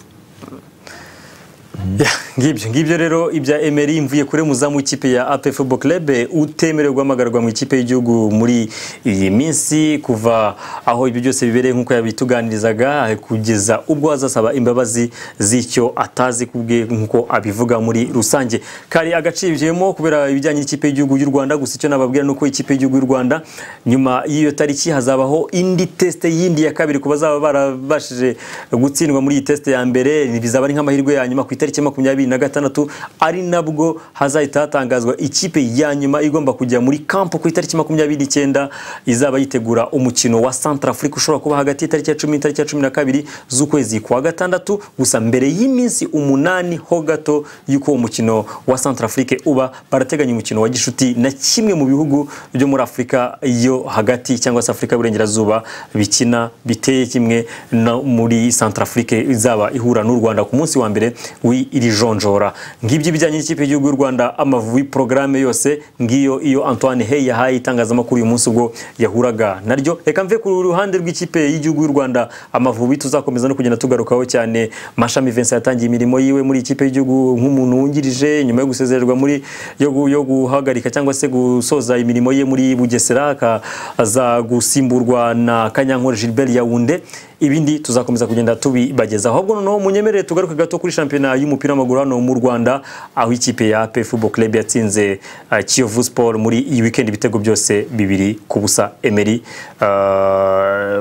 Ngibyo rero ibya Emery Mvuyekure muzamu w'ikipe ya APR Football Club utemerewe guhamagarwa mu ikipe y'igihugu muri iyi minsi, kuva aho ibyo byose bibereye nk'uko yabituganirizaga kugeza ubwo azasaba imbabazi z'icyo atazi kubwe nk'uko abivuga muri rusange. Kari agaciyemo kubera ibijyanye n'ikipe y'igihugu y'u Rwanda. Gusa icyo nababwira nuko ikipe y'igihugu y'u Rwanda nyuma y'iyo tariki hazabaho indi test yindi ya kabiri ku bazaba barabashije gutsindwa muri iyi test ya mbere, bizaba ari nk'amahirwe ya nyuma ku itariki itariki 26, ari nabwo hazahita hatangazwa ikipe ya nyuma igomba kujya muri camp ku itariki 29 izaba yitegura umukino wa Centrafrique ushobora kuba hagati y'itariki ya 10 n'itariki ya 12 z'ukwezi kwa gatandatu. Gusa mbere y'iminsi 8 ho gato y'uko umukino wa Centrafrique uba, barateganya umukino wa gishuti na kimwe mu bihugu byo muri Afrika yo hagati cyangwa se Afrika y'Uburengerazuba bikina biteye kimwe na muri Centrafrique izaba ihura n'u Rwanda ku munsi wa mbere w'iri jonjora. Ngibyo ibijyanye n'ikipe y'igihugu y'u Rwanda Amavubi, programme yose ngiyo iyo Antoine Hey yahaye itangazamakuru uyu munsi ubwo yahuraga naryo. Reka mve ku ruhande rw'ikipe y'igihugu y'u Rwanda Amavubi, tuzakomeza no kugenda tugarukaho cyane. Mashami Vincent yatangiye imirimo yiwe muri ikipe y'igihugu nk'umuntu wungirije nyuma yo gusezererwa muri yo guhagarika cyangwa se gusoza imirimo ye muri Bugesera, akaza gusimburwa na Kanyankore Gilbert Yaounde. Ibindi tuzakomeza kugenda tubibagezaho. Ahubwo noneho munyemerere tugaruke gato kuri shampiyona y'umupira w'amaguru hano mu Rwanda, aho ikipe ya APR Football Club yatsinze Kiyovu Sport muri iyi weekend ibitego byose 2-0. Emery,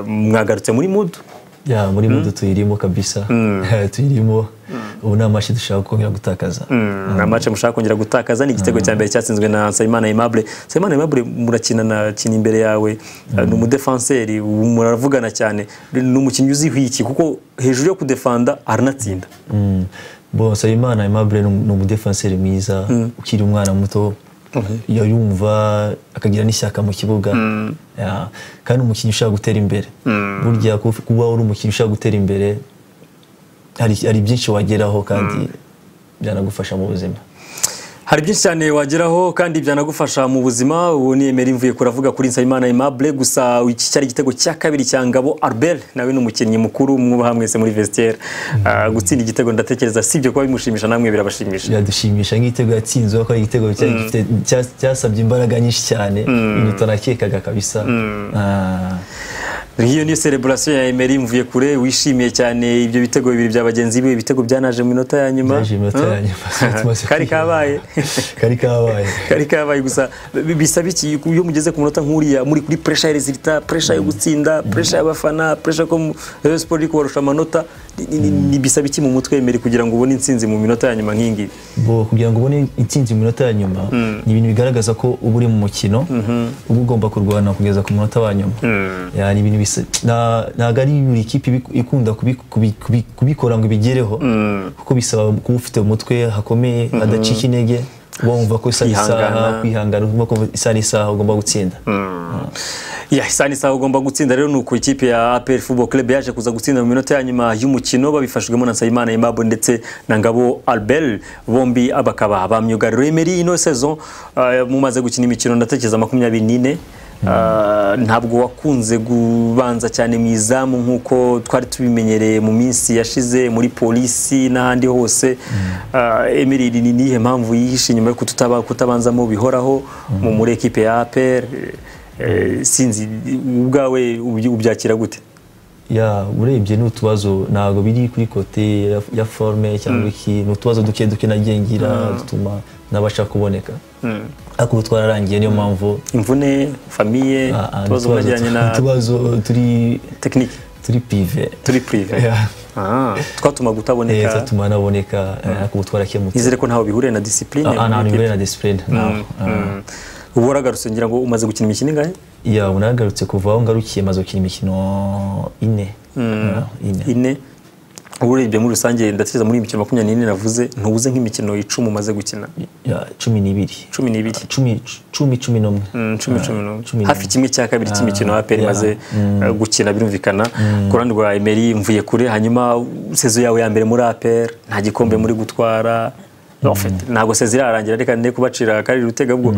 mwagarutse muri mood?
Ya, muri mood tuyirimo kabisa. Tuyirimo. Ubu nta match dushaka kongera gutakaza.
Nta match mushaka kongera gutakaza. Ni igitego cya mbere cyatsinzwe na Nsabimana Aimable. Nsabimana Aimable murakina na kina imbere yawe, ni umudefenseri, muravugana cyane, ni umukinnyi uziho iki kuko hejuru yo kudefanda aranatsinda.
Bon, Nsabimana Aimable ni umudefenseri mwiza, ukiri umwana muto yumva akagira n'ishyaka mu kibuga. Kandi umukinnyi ushaka gutera imbere. Burya kuba uri umukinnyi ushaka gutera imbere hari byinshi wageraho kandi byanagufasha mu buzima.
Hari byinshi cyane wageraho kandi byanagufasha mu buzima. Ubu ni Emery mvuye kuravuga kuri Nsabimana Aimable. Gusa iki cyari igitego cya kabiri cya Ngabo Albert, nawe ni umukinnyi mukuru mwubaha mwese muri vestiaire. Gutsinda igitego ndatekereza sibyo kuba bimushimisha, namwe birabashimisha.
Biradushimisha nk'igitego yatsinzwe, ko ari igitego cyasabye imbaraga nyinshi cyane, ibintu tutanakekaga kabisa.
Ngiyo ni celebration ya Emery mvuye kure, wishimiye cyane ibyo bitego bibiri bya bagenzi be, ibitego byanaje mu minota ya nyuma. Kari kabaye. Kari kabaye. Gusa bisaba iki iyo mugeze ku munota nk'uriya muri kuri pressure ya resultat, pressure yo gutsinda, pressure y'abafana, pressure ko Rayon Sport iri kubarusha amanota, ni bisaba iki mu mutwe Emery kugira ngo ubone intsinzi mu minota ya nyuma nk'ingi?
Bo, kugira ngo ubone intsinzi mu minota ya nyuma ni ibintu bigaragaza ko uba uri mu mukino, uba ugomba kurwana kugeza ku munota wa nyuma. Yani ibintu ntabwo ari buri kipe ikunda kubikora ngo ibigereho, kuko bisaba kuba ufite umutwe hakomeye, adacika intege, wumva ko isa n'isaha kwihangana, wumva ko isa n'isaha ugomba gutsinda.
Ya, isa n'isaha ugomba gutsinda. Rero nuko ikipe ya APR Football Club yaje kuza gutsinda mu minota ya nyuma y'umukino babifashijwemo na Nsabimana Aimable ndetse na Ngabo Albert, bombi abakaba ba myugariro. Emery, ino saison mumaze gukina imikino ndatekereza 24, ntabwo wakunze kubanza cyane mu izamu nkuko twari tubimenyereye mu minsi yashize muri polisi n'ahandi hose. Emery, ni nihe mpamvu yihishe inyuma yo kutabanzamo bihoraho muri ekipe ya APR? Sinzi ubwawe ubyakira gute?
Ya, urebye n'utubazo ntabwo biri kuri kote ya forme cyangwa iki, n'utubazo duke duke nagiye ngira dutuma nabasha kuboneka. Ariko twararangiye, niyo mpamvu
imvune, famille, tubazo bajyanye na
tubazo turi
technique,
turi privé,
twatuma gutaboneka,
twatuma naboneka, ariko twarakemutse.
Nizere ko ntaho bihuriye na discipline.
Ntaho bihuriye na discipline.
Ubu waragarutse, ngira ngo umaze gukina imikino ingahe?
Ya, unagarutse kuva aho ngarukiye maze gukina imikino 4.
Ine. Urebye muri rusange ndatekereza muri imikino 24 navuze, ntubuze nk'imikino 10 umaze gukina.
Ya, 12.
12.
10 11.
10 11. Hafi kimwe cya kabiri cy'imikino APR maze gukina, birumvikana. Ku ruhande rwa Emery mvuye kure, hanyuma sezo yawe ya mbere muri APR nta gikombe muri gutwara. Ntabwo sezi irarangira, reka ne kubacira kari rutega ubwo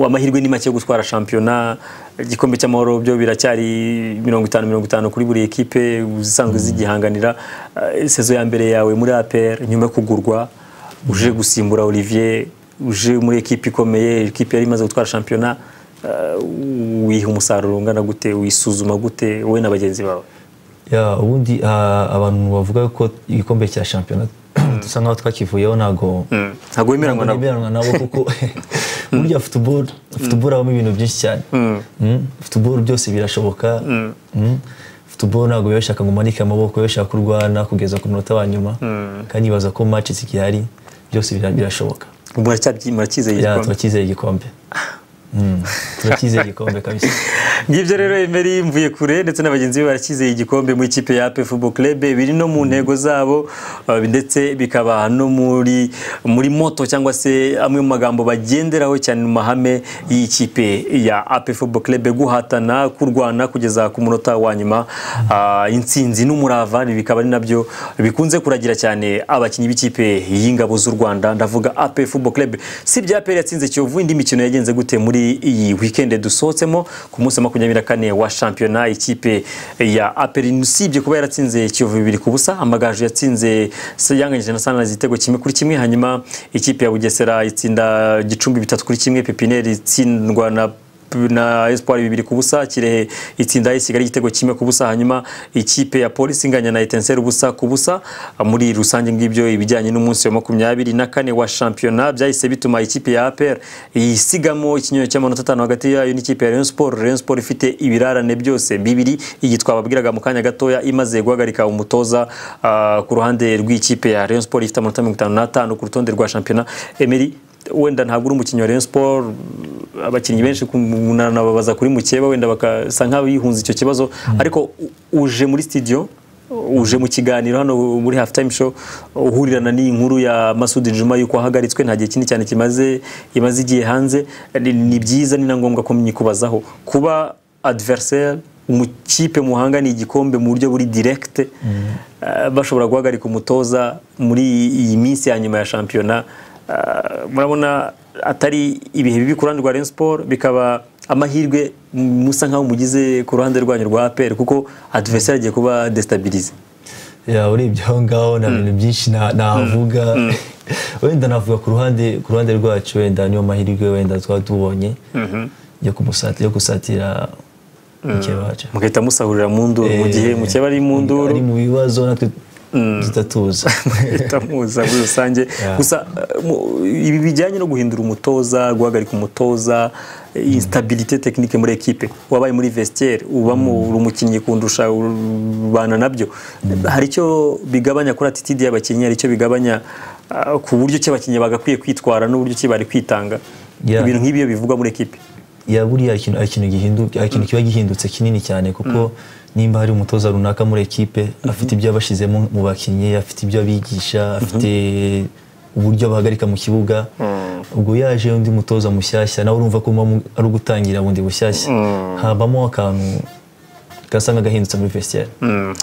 amahirwe ni make yo gutwara shampiyona. Igikombe cy'amahoro byo biracyari 50-50 kuri buri ekipe usanzwe zigihanganira. Sezo ya mbere yawe muri APR nyuma yo kugurwa, uje gusimbura Olivier, uje muri ekipe ikomeye, ekipe yari imaze gutwara shampiyona, wiha umusaruro ungana gute, wisuzuma gute wowe na bagenzi bawe?
Ya, ubundi abantu bavuga ko igikombe cya shampiyona dusa nkaho twakivuyeho, ntago wemeranwa nabo kuko burya football habamo ibintu byinshi cyane. Football byose birashoboka. Football ntabwo biba bishaka ngo umanike amaboko, biba bishaka kurwana kugeza ku munota wa nyuma, kandi nibaza ko match zigihari byose birashoboka.
Muracyizeye igikombe?
Turacyizeye igikombe. Turacyizeye igikombe kabisa.
Ngibyo rero Emery Mvuyekure ndetse na bagenzi be baracyizeye igikombe mu ikipe ya APR Football Club, biri no mu ntego zabo ndetse bikaba no muri moto cyangwa se amwe mu magambo bagenderaho cyane mu mahame y'ikipe ya APR Football Club, guhatana, kurwana kugeza ku munota wa nyuma, intsinzi n'umurava bikaba ari nabyo bikunze kuragira cyane abakinnyi b'ikipe y'ingabo z'u Rwanda, ndavuga APR Football Club. Si bya APR yatsinze Kiyovu, indi mikino yagenze gute muri iyi weekend dusohotsemo ku munsi wa 24 wa shampiyona? Ikipe ya APR usibye kuba yaratsinze Kiyovu 2-0, Amagaju yatsinze yanganyije na Sunrise igitego 1-1, hanyuma ikipe ya Bugesera itsinda Gicumbi 3-1, Pepineri itsindwa na Espoir 2-0, Kirehe itsinda Kigali igitego 1-0, hanyuma ikipe ya Police inganya na Etincelle 0-0. Muri rusange ngibyo ibijyanye n'umunsi wa 24 wa shampiyona byahise bituma ikipe ya APR isigamo ikinyuranyo cy'amanota 5 hagati yayo n'ikipe ya Rayon Sport. Rayon Sport ifite ibirarane byose bibiri, iyi twababwiraga mu kanya gatoya imaze guhagarika umutoza ku ruhande rw'ikipe ya Rayon Sport ifite amanota 55 ku rutonde rwa shampiyona. Emery, wenda ntabwo uri umukinnyi wa Rayon Sport, abakinnyi benshi babaza kuri mukeba wenda bakasa nk'abihunze icyo kibazo, ariko uje muri studio, uje mu kiganiro hano muri Half Time Show, uhurirana n'inkuru ya Masudi Juma yuko ahagaritswe, nta gihe kinini cyane kimaze imaze igihe hanze. Ni byiza, ni na ngombwa ko myikubazaho kuba adversaire umukipe muhanga ni igikombe mu buryo buri direct, bashobora guhagarika umutoza muri iyi minsi ya nyuma ya shampiyona. Murabona atari ibihe bibi ku ruhande rwa Rayon Sport, bikaba amahirwe musa nkaho mugize ku ruhande rwanyu rwa APR, kuko adversaire agiye kuba destabilize.
Ya urebye aho ngaho nta bintu byinshi navuga, wenda navuga ku ruhande rwacu, wenda niyo mahirwe wenda twaba tubonye yo gusatira mukeba wacu,
mugahita musahurira mu nduru mu gihe mukeba ari mu nduru,
ari mu bibazo natwe zitatuza
itamuza muri rusange. Gusa ibi bijyanye no guhindura umutoza, guhagarika umutoza, instabilité technique muri equipe, wabaye muri vestiaire, ubamo umukinnyi kundusha ubana nabyo, hari icyo bigabanya kuri attitude y'abakinnyi, hari icyo bigabanya ku buryo ki abakinnyi bagakwiye kwitwara n'uburyo ki bari kwitanga, ibintu nk'ibyo bivugwa muri equipe.
Ya buriya ikintu gihinduka, ikintu kiba gihindutse kinini cyane, kuko nimba hari umutoza runaka muri equipe afite ibyo yabashizemo mu bakinnyi, afite ibyo abigisha, afite uburyo abahagarika mu kibuga, ubwo yaje undi mutoza mushyashya nawe urumva ko ari ugutangira bundi bushyashya, habamo akantu gasa nk'agahindutse muri vestiaire.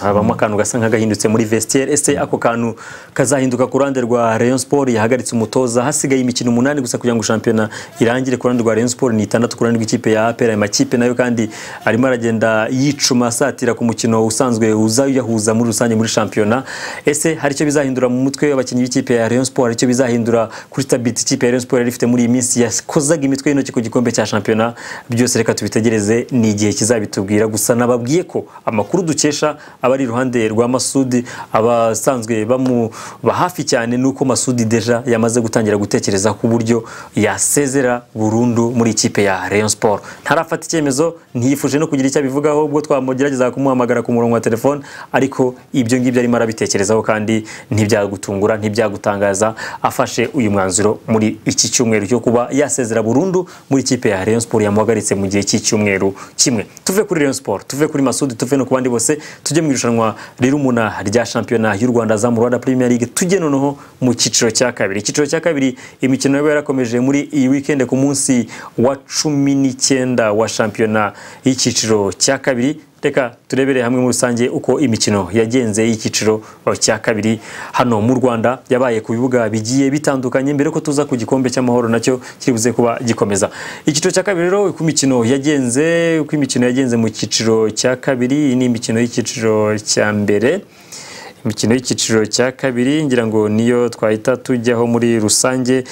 Habamo akantu gasa nk'agahindutse muri vestiaire. Ese ako kantu kazahinduka ku ruhande rwa Rayon Sport yahagaritse umutoza, hasigaye imikino 8 gusa kugira ngo shampiyona irangire? Ku ruhande rwa Rayon Sport ni 6, ku ruhande rw'ikipe ya APR. Aya makipe nayo kandi arimo aragenda yicuma asatira ku mukino usanzwe uzayahuza muri rusange muri shampiyona. Ese hari icyo bizahindura mu mutwe w'abakinnyi b'ikipe ya Rayon Sport? Hari icyo bizahindura kuri stability ikipe ya Rayon Sport yari ifite muri iyi minsi yakozaga imitwe y'intoki ku gikombe cya shampiyona? Byose reka tubitegereze, ni igihe kizabitubwira. Gusa nababwiye ko amakuru dukesha abari iruhande rwa Masudi, abasanzwe bamuba hafi cyane, nuko Masudi deja yamaze gutangira gutekereza ku buryo yasezera burundu muri ikipe ya Rayon Sport. Ntarafata icyemezo, ntiyifuje no kugira icyo abivugaho ubwo twamugerageza kumuhamagara ku murongo wa telefone, ariko ibyo ngibyo arimo arabitekerezaho kandi ntibyagutungura, ntibyagutangaza afashe uyu mwanzuro muri iki cyumweru cyo kuba yasezera burundu muri ikipe ya Rayon Sport yamuhagaritse mu gihe cy'icyumweru kimwe. Tuve kuri Rayon Sport, tuve kuri Masudi, tuve no kubandi bose, tujye mu irushanwa rirumuna rya shampiyona y'u Rwanda za Rwanda Premier League, tujye noneho mu cyiciro cya kabiri. Icyiciro cya kabiri imikino yaba yarakomeje muri iyi weekend ku munsi wa 19 wa shampiyona y'icyiciro cya kabiri. Reka turebere hamwe muri rusange uko imikino yagenze y'icyiciro cya kabiri hano mu Rwanda yabaye ku bibuga bigiye bitandukanye, mbere ko tuza ku gikombe cy'amahoro nacyo kiribuze kuba gikomeza. Icyiciro cya kabiri rero uko imikino yagenze, uko imikino yagenze mu cyiciro cya kabiri, ni imikino y'icyiciro cya mbere. Imikino y'icyiciro cya kabiri ngira ngo niyo twahita tujyaho muri rusange,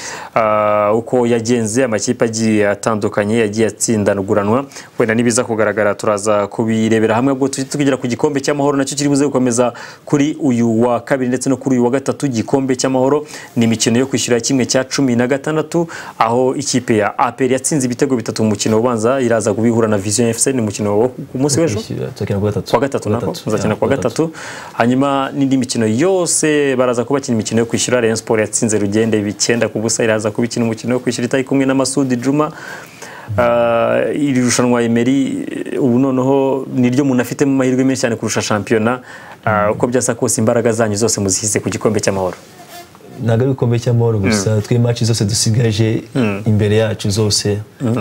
uko yagenze, amakipe agiye atandukanye yagiye atsindanuguranwa, wenda nibiza kugaragara turaza kubirebera hamwe. Ubwo tugera ku gikombe cy'amahoro nacyo kiri buze gukomeza kuri uyu wa kabiri ndetse no kuri uyu wa gatatu. Igikombe cy'amahoro ni imikino yo kwishyura 1/16, aho ikipe ya APR yatsinze ibitego 3 mu mukino ubanza, iraza kubihura na Vision FC. Ni umukino wo ku munsi w'ejo kuwa gatatu, nako muzakina kuwa gatatu. Hanyuma n'indi mikino yose baraza kubakina imikino yo kwishyura. Rayon Sport yatsinze Rugende 9-0, iraza kubikina umukino wo kwishyura itari kumwe na Masudi Juma. Iri rushanwa Emery ubu noneho niryo umuntu afitemo amahirwe menshi cyane kurusha shampiyona. Uko byasa kose imbaraga zanyu zose muzihise ku gikombe cy'amahoro.
Ntabwo ari igikombe cy'amahoro gusa, twe match zose dusigaje imbere yacu zose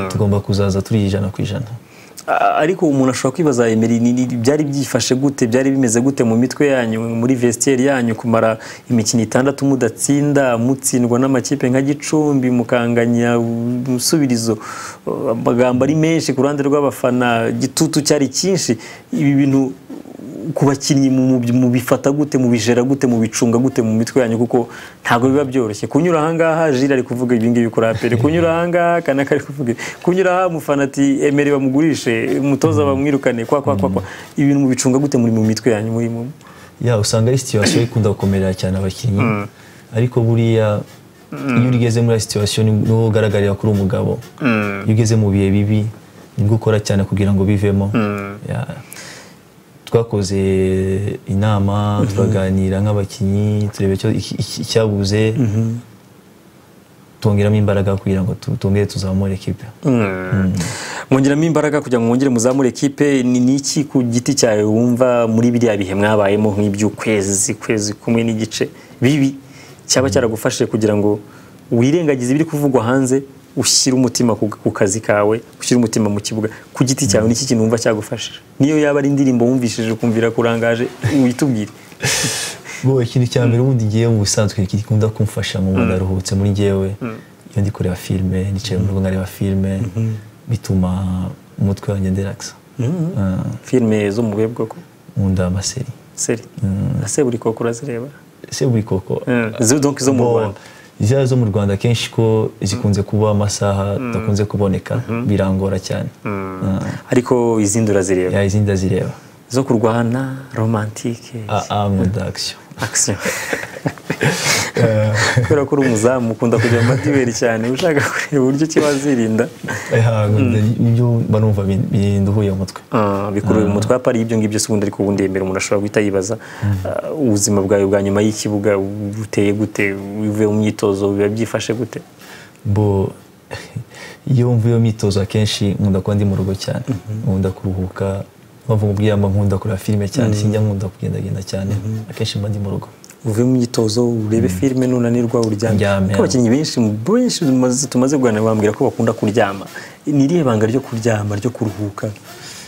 tugomba kuzaza turi 100%.
Ariko umuntu ashobora kwibaza Emery, byari byifashe gute, byari bimeze gute mu mitwe yanyu, muri vestiaire yanyu, kumara imikino 6 mudatsinda, mutsindwa n'amakipe nka Gicumbi, mukanganya umusubirizo, amagambo ari menshi ku ruhande rw'abafana, gitutu cyari cyinshi. Ibi bintu ku bakinnyi mubifata gute, mubijera gute, mubicunga gute mu mitwe yanyu, kuko ntabwo biba byoroshye kunyura ahangaha Jules ari kuvuga ibi ngibi kuri APR, kunyura ahangaha Kanaka ari kuvuga, kunyura aha umufana ati Emery bamugurishe, umutoza bamwirukane, kwa kwa kwa. Ibintu mubicunga gute muri mu mitwe yanyu muri mu
ya usanga ari situation ikunda gukomerera cyane abakinnyi, ariko buriya iyo ugeze muri situation niho ugaragarira kuri umugabo. Iyo ugeze mu bihe bibi nibwo ukora cyane kugira ngo bivemo. Twakoze inama, turaganira nk'abakinnyi, tureba icyabuze, twongeramo imbaraga kugira ngo tongere tuzamure ekipe.
Mwongeramo imbaraga kugira ngo mwongere muzamure ekipe. Ni iki ku giti cyawe wumva muri biriya bihe mwabayemo nk'iby'ukwezi kwezi kumwe n'igice bibi cyaba cyaragufashije kugira ngo wirengagize ibiri kuvugwa hanze, ushyira umutima ku kazi kawe, ushyira umutima mu kibuga? Ku giti cyawe niki kintu wumva cyagufashije? Niyo yaba ari indirimbo wumvishije ukumvira kurangaje, uyitubwire.
Bo ikintu cya mbere ubundi ngiye mu busanzwe gikunda kumfasha mu ndaruhutse muri ngewe, iyo ndi kureba filme, nicaye mu rugo nkareba filme, bituma umutwe wanjye ndelaxa.
Filme zo mu buhe bwoko?
Nkunda amaseri.
Seri? Ase buri koko urazireba?
Se buri koko.
Zo donc zo mu Rwanda.
Izaba zo mu Rwanda kenshi ko zikunze kuba amasaha adakunze kuboneka, birangora cyane.
Ariko izindi urazireba?
Ya, izindi ndazireba.
Zo kurwana, romantike?
Nkunda action.
Action. Kubera ko uri umuzamu ukunda kujya mu madiberi cyane, ushaka kureba uburyo ki wazirinda.
Ibyo mba numva binduhuye umutwe.
Bikuruye umutwe apari ibyo ngibyo se ubundi. Ariko ubundi mbere umuntu ashobora guhita yibaza ubuzima bwawe bwa nyuma y'ikibuga buteye gute, uvuye mu myitozo biba byifashe gute?
Bo iyo mvuye mu myitozo akenshi nkunda kuba ndi mu rugo cyane, nkunda kuruhuka. Mpamvu nkubwiye mba nkunda kureba filime cyane, sinjya nkunda kugendagenda cyane, akenshi mba ndi mu rugo.
Uve mu myitozo urebe filime, nunanirwa uryame. Kuko abakinnyi benshi tumaze kuganira bambwira ko bakunda kuryama. Ni irihe banga ryo kuryama, ryo kuruhuka?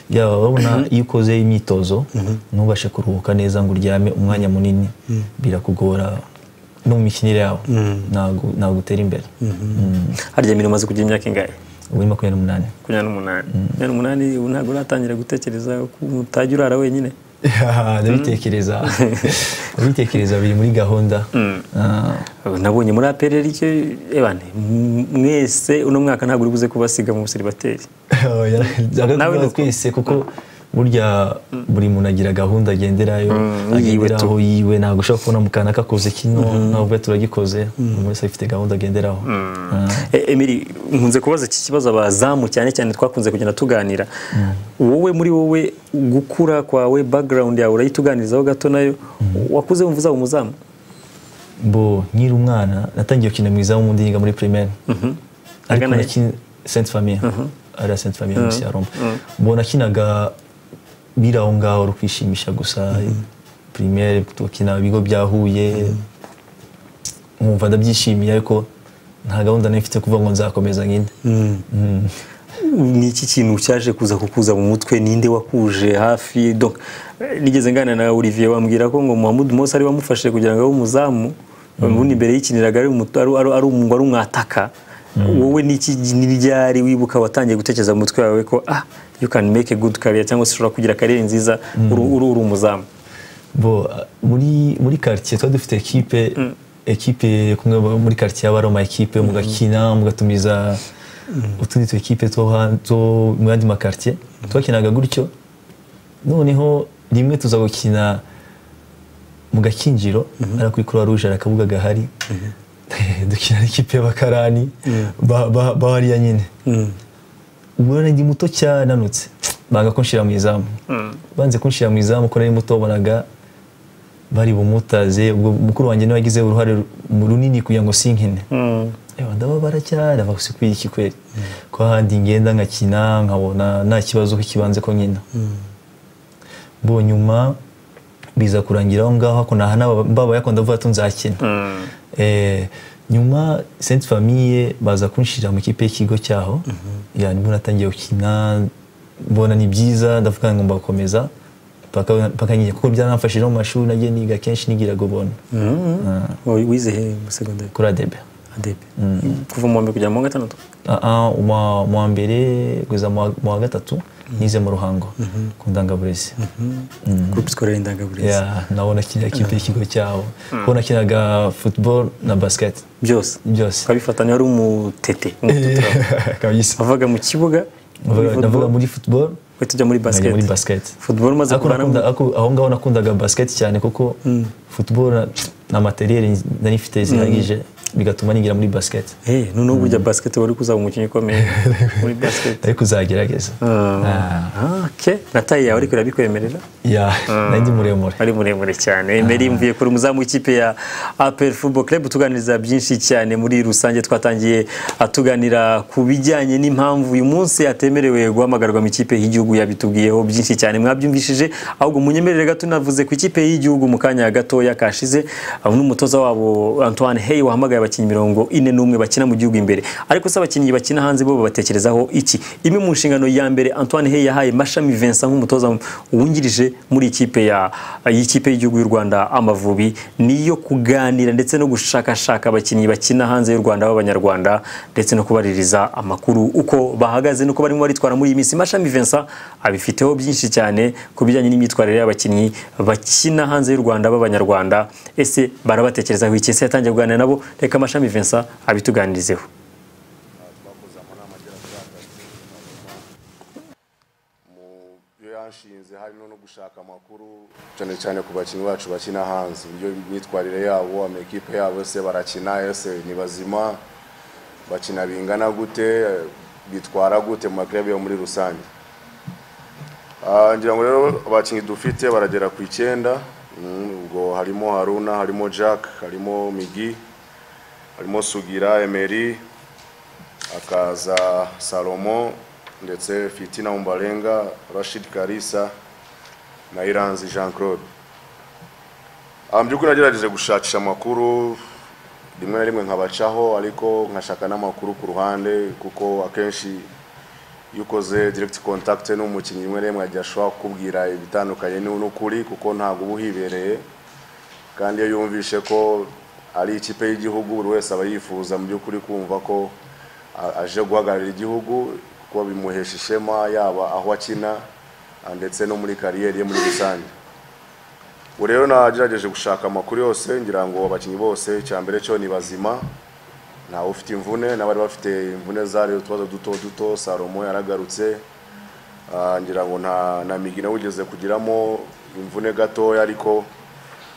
Yaba babona iyo ukoze imyitozo ntubashe kuruhuka neza ngo uryame umwanya munini, birakugora no mu mikinire yawe, ntabwo utera imbere.
Harya mirimo umaze kugira imyaka ingahe?
Ubu ni 28.
28. 28, ubu ntabwo uratangira gutekereza ko utajya urara wenyine?
Ndabitekereza. Ndabitekereza, biri muri gahunda.
Nabonye muri APR icyo ebane mwese uno mwaka ntabwo uri buze kubasiga mu buseribateri.
Nawe twese, kuko burya buri muntu agira gahunda agenderayo, agenderaho yiwe, ntabwo ushobora kubona mukana kakoze kino, ntabwo turagikoze, umuntu wese afite gahunda agenderaho.
Emery, nkunze kubaza iki kibazo abazamu cyane cyane twakunze kugenda tuganira. Wowe muri wowe gukura kwawe, background yawe urayituganirizaho gato nayo, wakuze wumva uzaba umuzamu?
Bo nkiri umwana natangiye gukina mu izamu ubundi niga muri primaire. Ariko nakina Sainte Famille. Ari Sainte Famille munsi ya Roma. Bo nakinaga biri aho ngaho uri kwishimisha gusa, primaire tukina ibigo byahuye, nkumva ndabyishimiye, ariko nta gahunda nari mfite kuvuga ngo nzakomeza nkine.
Ni iki kintu cyaje kuza kukuza mu mutwe? Ninde wakuje hafi? Donc nigeze nganira na Olivier wambwira ko ngo Muhammad Mose ari wamufashije kugira ngo abe umuzamu, ubundi imbere yikiniraga ari umwataka. Wowe niki ryari wibuka watangiye gutekereza mu mutwe wawe ko you can make a good career, cyangwa se ushobora kugira career nziza uri umuzamu?
Bo muri quartier twari dufite ekipe kumwe muri quartier y'Abaroma, ekipe mugakina mugatumiza utundi tu ekipe two mu yandi ma quartier, twakinaga gutyo. Noneho rimwe tuza gukina mu Gakinjiro, ari kuri Croix Rouge hari akabuga gahari, dukina n'ikipe y'abakarani bahariya nyine. Ubwo nari ndi muto cyane nanutse, banga kunshira mu izamu. Banze kunshira mu izamu ko nari muto, bonaga bari bumutaze. Ubwo mukuru wanjye niwe wagize uruhare runini kugira ngo sinkine. Ewa ndababara cyane, avuga iki kweli ko ahandi ngenda nkakina nkabona nta kibazo kibanze ko nkina. Bo nyuma biza kurangira aho ngaho, ko nahana baba yakunda vuba tunzakina. Nyuma Sainte Famille baza kunshira mu kipe y'ikigo cyaho. Yani mbona natangiye gukina, mbona ni byiza, ndavuga ngo mbakomeza paka ngiye, kuko byaramfashije mu mashuri nagiye niga kenshi nigira gobona.
Wize he mu secondaire?
Kuri ADB.
ADB. Kuva mu wa mbere kugera mu wa gatandatu?
Mu wa mbere kugeza mu wa gatatu nize mu Ruhango ku Ndangaburezi.
Groupe scolaire Ndangaburezi.
Yeah, nabona kiriya kipe y'ikigo cyabo. Kuko nakinaga football na basket.
Byose.
Byose.
Ukabifatanya, wari umutete.
Kabisa.
Wavaga mu kibuga,
Ndavuga muri football,
tujya muri basket.
Muri basket.
Football umaze
kuvanamo. Aho ngaho nakundaga basket cyane kuko football na materiel nari mfite zihagije, bigatuma nigira muri basket.
Noneho burya basket wari kuzaba umukinnyi ukomeye muri basket.
Ariko uzagerageza.
Okay. Na taille yawe ariko irabikwemerera?
Yeah, nari ndi muremure.
Ari muremure cyane. Emery mvuye kuri umuzamu w'ikipe ya APR Football Club, tuganiriza byinshi cyane muri rusange. Twatangiye atuganira ku bijyanye n'impamvu uyu munsi atemerewe guhamagarwa mu ikipe y'igihugu, yabitubwiyeho byinshi cyane mwabyumvishije. Ahubwo munyemerere gato navuze ku ikipe y'igihugu mu kanya gatoya kashize, n'umutoza wabo Antoine Hey wahamagaye abakinnyi 41 bakina mu gihugu imbere. Ariko se abakinnyi bakina hanze bo babatekerezaho iki? Imwe mu nshingano ya mbere Antoine Hey yahaye Mashami Vincent nk'umutoza wungirije muri ikipe ya y'ikipe y'igihugu y'u Rwanda Amavubi, niyo kuganira ndetse no gushakashaka abakinnyi bakina hanze y'u Rwanda b'Abanyarwanda, ndetse no kubaririza amakuru uko bahagaze nuko barimo baritwara muri iyi minsi. Mashami Vincent abifiteho byinshi cyane ku bijyanye n'imyitwarire y'abakinnyi bakina hanze y'u Rwanda b'Abanyarwanda. Ese barabatekerezaho iki? Ese yatangiye kuganira nabo? Reka Mashami Vincent abituganirizeho.
Yanshinze harimo no gushaka amakuru cyane cyane ku bakinnyi bacu bakina hanze, uburyo imyitwarire yabo, amakipe yabo, ese barakina, ese ni bazima, bakina bingana gute, bitwara gute mu maklub yo muri rusange. Ngira ngo rero abakinnyi dufite baragera ku 9, ubwo harimo Haruna, harimo Jack, harimo Migi, harimo Sugira Emery, akaza Salomo, ndetse Fitina Umbalenga, Rashid Karisa na Iranzi Jean Claude. By'ukuri nagerageje gushakisha amakuru rimwe na rimwe nkabacaho, ariko nkashaka n'amakuru ku ruhande, kuko akenshi iyo ukoze direct contact n'umukinnyi rimwe na rimwe ajya ashobora kukubwira ibitandukanye n'ukuri, kuko ntabwo uba uhibereye. Kandi iyo yumvishe ko ari ikipe y'igihugu, buri wese aba yifuza mu by'ukuri kumva ko aje guhagararira igihugu, kuko bimuhesha ishema yaba aho akina ndetse no muri kariyeri ye muri rusange. Ubu rero nagerageje gushaka amakuru yose, ngira ngo abakinnyi bose icya mbere cyo ni bazima, ntawe ufite imvune, n'abari bafite imvune zari utubazo duto duto. Salomo yaragarutse, ngira ngo nta na Migi nawe ugeze kugiramo imvune gatoya, ariko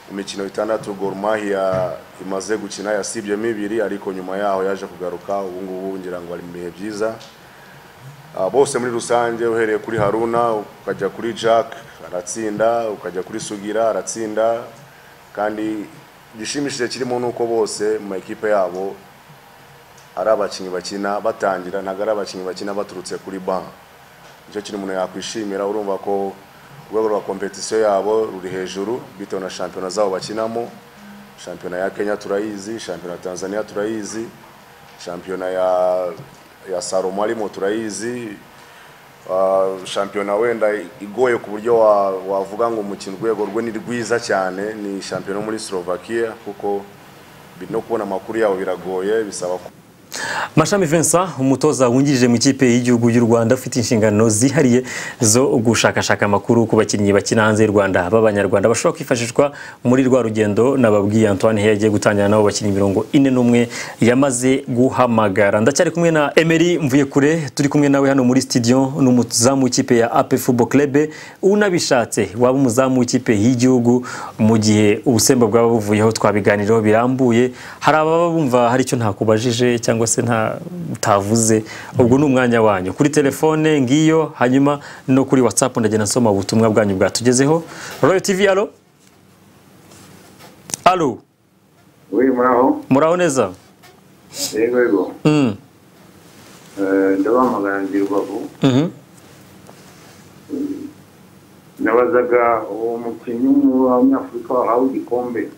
mu mikino 6 Gor Mahia imaze gukina yasibyemo 2, ariko nyuma yaho yaje kugaruka. Ubu ngubu ngira ngo ari mu bihe byiza. Bose muri rusange, uhereye kuri Haruna ukajya kuri Jack aratsinda, ukajya kuri Sugira aratsinda, kandi igishimishije kirimo nuko bose mu ekipe yabo ari abakinnyi bakina batangira, ntabwo ari abakinnyi bakina baturutse kuri bank. Nicyo kintu umuntu yakwishimira. Urumva ko urwego rwa competition yabo ruri hejuru bitewe na shampiyona zabo bakinamo. Shampiyona ya Kenya turayizi, shampiyona ya Tanzania turayizi, shampiyona ya Salomo arimo turayizi. Shampiyona wenda igoye ku buryo wavuga ngo umukino urwego rwe ni rwiza cyane ni shampiyona muri Slovakia, kuko no kubona amakuru yabo biragoye, bisaba.
Mashami Vincent, umutoza wungirije mu ikipe y'igihugu y'u Rwanda, ufite inshingano zihariye zo gushakashaka amakuru ku bakinnyi bakina hanze y'u Rwanda b'Abanyarwanda bashobora kwifashishwa muri rwa rugendo nababwiye Antoine Hey agiye gutangira nabo bakinnyi 41 yamaze guhamagara. Ndacyari kumwe na Emery Mvuyekure, turi kumwe nawe hano muri studio, n'umuzamu w'ikipe ya APR Football Club, unabishatse waba umuzamu w'ikipe y'igihugu mu gihe ubusemba bwaba buvuyeho. Twabiganiraho birambuye. Hari ababa bumva hari icyo ntakubajije cyangwa se nta utavuze, ubwo ni umwanya wanyu kuri telefone ngiyo, hanyuma no kuri WhatsApp ndagenda nsoma ubutumwa bwanyu bwatugezeho. Royal TV, allo allo.
Oui, muraho.
Muraho neza.
Yego yego. Ndabahamagara ndi Rubavu. Nabazaga uwo mukinnyi w'Umunyafurika wahawe igikombe.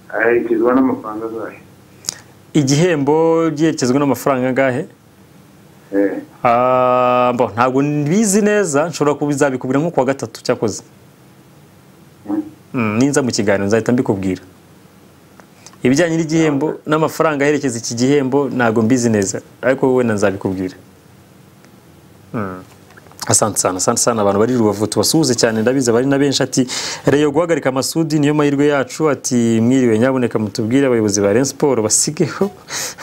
Aherekezwa n'amafaranga angahe?
Igihembo giherekezwa n'amafaranga angahe? Bon, ntabwo mbizi neza, nshobora kubizabikubwira nko kuwa gatatu cyakoze. Ninza mu kiganiro nzahita mbikubwira. Ibijyanye n'igihembo n'amafaranga aherekeza iki gihembo ntabwo mbizi neza, ariko wowe nzabikubwira. Asante sana, asante sana abantu bari Rubavu tubasuhuze cyane, ndabizi bari na benshi. Ati Rayon guhagarika Masudi niyo mahirwe yacu. Ati mwiriwe, nyaboneka mutubwire abayobozi ba Rayon Sport basigeho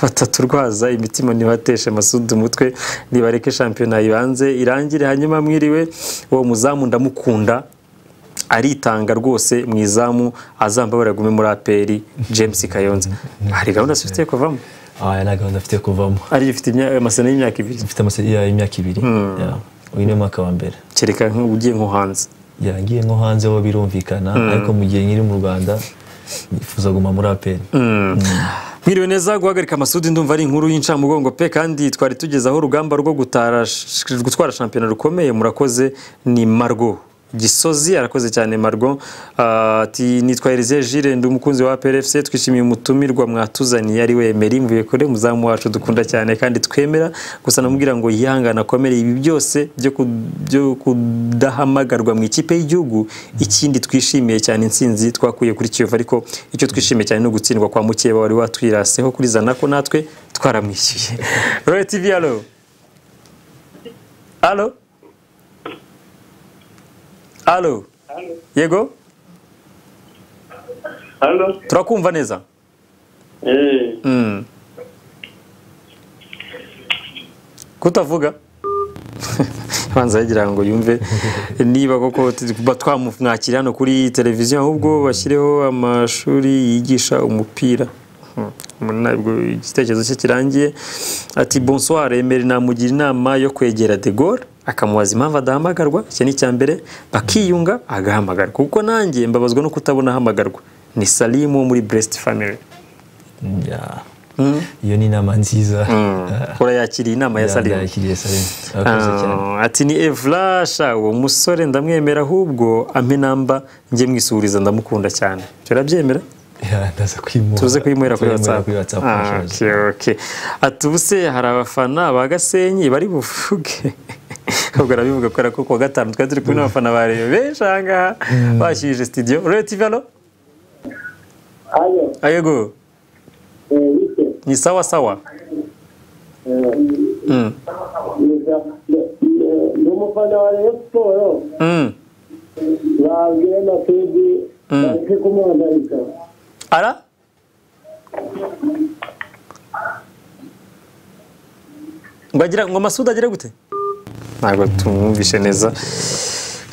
bataturwaza imitima, ntibateshe Masudi umutwe, nibareke shampiyona ibanze irangire. Hanyuma mwiriwe, uwo muzamu ndamukunda aritanga rwose mu izamu, azambabara gume muri APR. James Kayonza. Hari gahunda afite kuvamo?
Aya gahunda afite kuvamo.
Ari ifite amasezerano y'imyaka 2.
Ifite amasezerano y'imyaka 2. Uyu ni umwaka wa mbere.
Kereka ugiye nko hanze.
Ngiye nko hanze ho birumvikana, ariko mu gihe nkiri mu Rwanda nifuza guma muri APR.
Mwiriwe neza, guhagarika Masudi ndumva ari inkuru y'incamugongo pe, kandi twari tugezaho urugamba rwo gutwara shampiyona rukomeye. Murakoze. Ni Margot Gisozi, arakoze cyane Margot. Ati nitwa Elisée Gilles, ndi umukunzi wa APR FC, twishimiye umutumirwa mwatuzaniye ari we Emery Mvuyekure, muzamu wacu dukunda cyane kandi twemera. Gusa namubwira ngo yihangana akomere, ibi byose byo kudahamagarwa mu ikipe y'igihugu. Ikindi twishimiye cyane intsinzi twakuye kuri Kiyovu, ariko icyo twishimiye cyane no gutsindwa kwa mukeba wari watwiraseho kuri Zanako, natwe twaramwishyuye. Royal TV, allo allo allo. Yego.
Allo.
Turakumva neza. Kutavuga banza yagira ngo yumve niba koko twamwakira hano kuri televiziyo, ahubwo bashyireho amashuri yigisha umupira. Ntabwo igitekerezo cye kirangiye. Ati bonsoir Emery, namugira inama yo kwegera De Gaulle akamubaza impamvu adahamagarwa, icyo ni icya mbere, bakiyunga agahamagarwa, kuko nanjye mbabazwa no kutabona ahamagarwa. Ni Salimu wo muri Brest Family.
Iyo ni inama nziza.
Urayakiriye inama ya Salimu?
Ndayakiriye Salimu. Arakoze cyane.
Ati ni Evlasha, uwo musore ndamwemera, ahubwo ampe namba njye mwisuriza, ndamukunda cyane. Turabyemera?
Ndaza kwimuha.
Tuze kwimuhera kuri WhatsApp. Okay. Ati ubuse hari abafana ba Gasenyi bari buvuge. Ubwo arabivuga kubera ko kuwa gatanu twari turi kumwe n'abafana ba Rayon benshi aha ngaha bashyuhije studio. Royal TV, allo.
Allo.
Ayego. Ni sawa sawa.
Ndi umufana wa Rayon Sport. Babwiye Masudi bareke kumuhagarika.
Ara? Ngo Masudi agire gute? Ntabwo tumwumvishe neza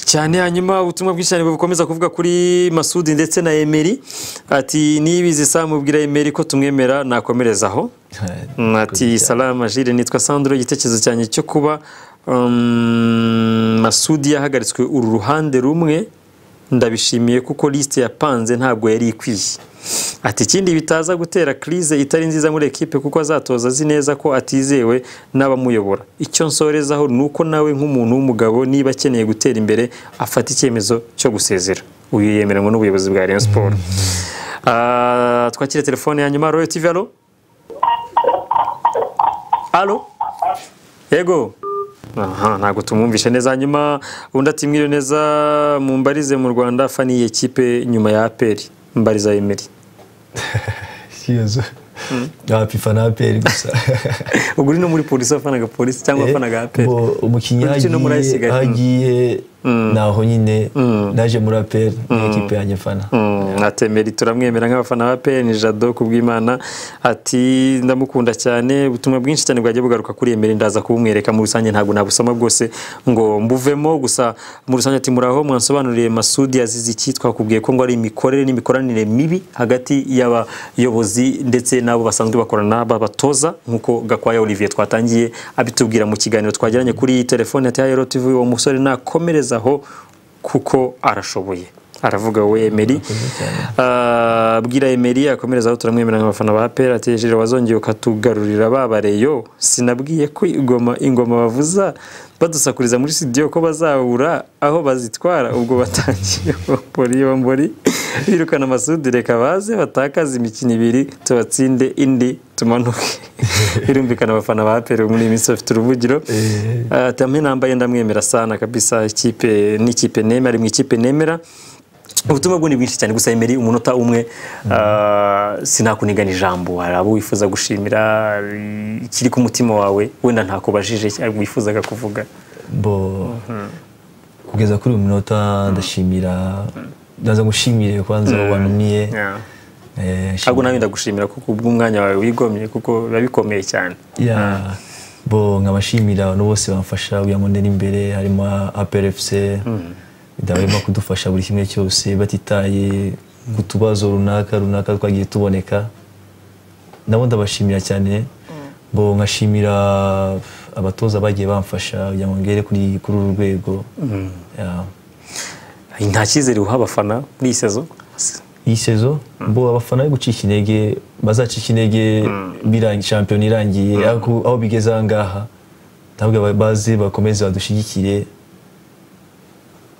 cyane. Hanyuma ubutumwa bwinshi cyane bukomeza kuvuga kuri Masudi ndetse na Emery. Ati nibizi samubwira Emery ko tumwemera nakomerezaho. Ati salama Gilles, nitwa Sandro, igitekerezo cyanjye cyo kuba Masudi yahagaritswe uru ruhande rumwe ndabishimiye kuko liste yapanze ntabwo yari ikwiye. Ati ikindi bitaza gutera crise itari nziza muri equipe kuko azatoza azi neza ko atizewe n'abamuyobora. Icyo nsorezaho nuko nawe nk'umuntu w'umugabo niba akeneye gutera imbere afata icyemezo cyo gusezera. Uyu yemeranwa n'ubuyobozi bwa Rayon Sport. Twakire telefone ya nyuma. Royal TV, allo allo. Yego. Aha, ntabwo tumwumvishe neza. Hanyuma undi ati mwiriwe neza, mumbarize mu Rwanda fani ekipe nyuma ya APR, mbariza Emery.
Ikibazo. FIFA na APR gusa.
Ubwo uri no muri polisi, wafanaga polisi cyangwa wafanaga APR?
Umukinnyi hagiye naho nyine naje muri APR, ni ekipe yanjye mfana.
Atemeri turamwemera nk'abafana ba APR. Ni Jado Kubwimana ati ndamukunda cyane. Ubutumwa bwinshi cyane bwagiye bugaruka kuri Emery, ndaza kubumwereka muri rusange, ntabwo nabusoma bwose ngo mbuvemo, gusa muri rusange ati muraho, mwansobanuriye Masudi yazize iki? Twakubwiye ko ngo ari imikorere n'imikoranire mibi hagati y'abayobozi ndetse n'abo basanzwe bakorana babatoza, nk'uko Gakwaya Olivier twatangiye abitubwira mu kiganiro twagiranye kuri telefone. Ati Hero TV, uwo musore nakomerezaho kuko arashoboye. Aravuga we Emery, bwira Emery akomerezaho, turamwemera nk'abafana ba APR. Ati Jire wazongeye ukatugarurira babareyo, sinabwiye ko ingoma bavuza badusakuriza muri studio ko bazabura aho bazitwara, ubwo batangiye bombori birukana Masudi, reka baze batakaza imikino ibiri tubatsinde indi tumanuke. Birumvikana abafana ba APR muri iyi minsi bafite uruvugiro. Ati amwe nambaye ndamwemera sana kabisa, ikipe n'ikipe nemera, ari mu ikipe nemera. Ubutumwa bwo ni bwinshi cyane, gusa Emery umunota umwe sinakunigana ijambo, hari abo wifuza gushimira, ikiri ku mutima wawe wenda ntakubajije wifuzaga kuvuga?
Bo kugeza kuri uyu munota ndashimira, ndaza gushimire kwanza wantumiye.
Ahubwo nawe ndagushimira kuko ubw'umwanya wawe wigomye, kuko biba bikomeye cyane.
Bo nkabashimira abantu bose bamfasha kugira ngo ndere imbere, harimo APR FC barimo kudufasha buri kimwe cyose batitaye ku tubazo runaka twagiye tuboneka, nabo ndabashimira cyane. Bo nkashimira abatoza bagiye bamfasha kugira ngo ngere kuri uru rwego.
Nta cyizere uha abafana muri iyi sezo?
Iyi sezo bo abafana yo gucika intege, bazacika intege birangiye shampiyona irangiye, aho bigeze aha ngaha ntabwo baze bakomeze badushyigikire,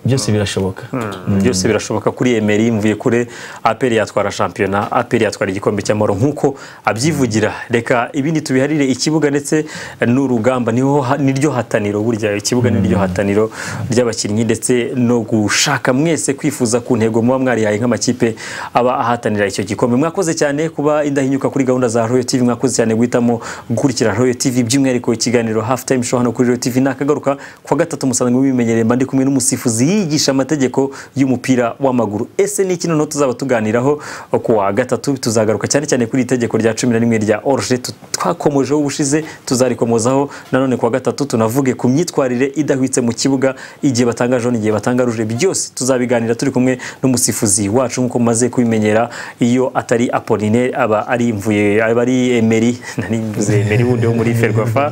byose birashoboka.
Byose birashoboka kuri Emery mvuye kure. APR yatwara shampiyona, APR yatwara igikombe cy'amahoro nk'uko abyivugira. Reka ibindi tubiharire ikibuga ndetse n'urugamba, niho niryo hataniro burya, ikibuga niryo hataniro ry'abakinnyi ndetse no gushaka mwese kwifuza ku ntego muba mwarihaye nk'amakipe aba ahatanira icyo gikombe. Mwakoze cyane kuba indahinyuka kuri gahunda za Royal TV, mwakoze cyane guhitamo gukurikira Royal TV, by'umwihariko ikiganiro Half Time Show hano kuri Royal TV. Nakagaruka kwa gatatu musanzwe mubimenyereye, mba ndi kumwe n'umusifuzi yigisha amategeko y'umupira w'amaguru. Ese ni iki noneho tuzaba tuganiraho ku wa gatatu? Tuzagaruka cyane cyane kuri itegeko rya 11 rya Orge twakomojeho ubushize, tuzarikomozaho nanone ku wa gatatu, tunavuge ku myitwarire idahwitse mu kibuga, igihe batanga jaune, igihe batanga rouge, byose tuzabiganira turi kumwe n'umusifuzi wacu nk'uko mumaze kubimenyera. Iyo atari Apollinaire aba ari mvuye, aba ari Emery, nari mvuze Emery wundi wo muri Ferwafa.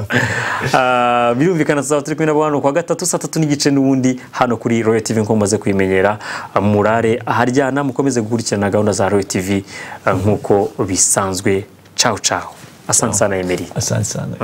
Birumvikana tuzaba turi kumwe nabo hano ku wa gatatu saa 3:30 n'ubundi hano kuri Royal TV nk'uko mumaze kubimenyera. Murare aharyana, mukomeze gukurikirana gahunda za Royal TV nk'uko bisanzwe. Ciao ciao, asante sana Emery.
Asante sana.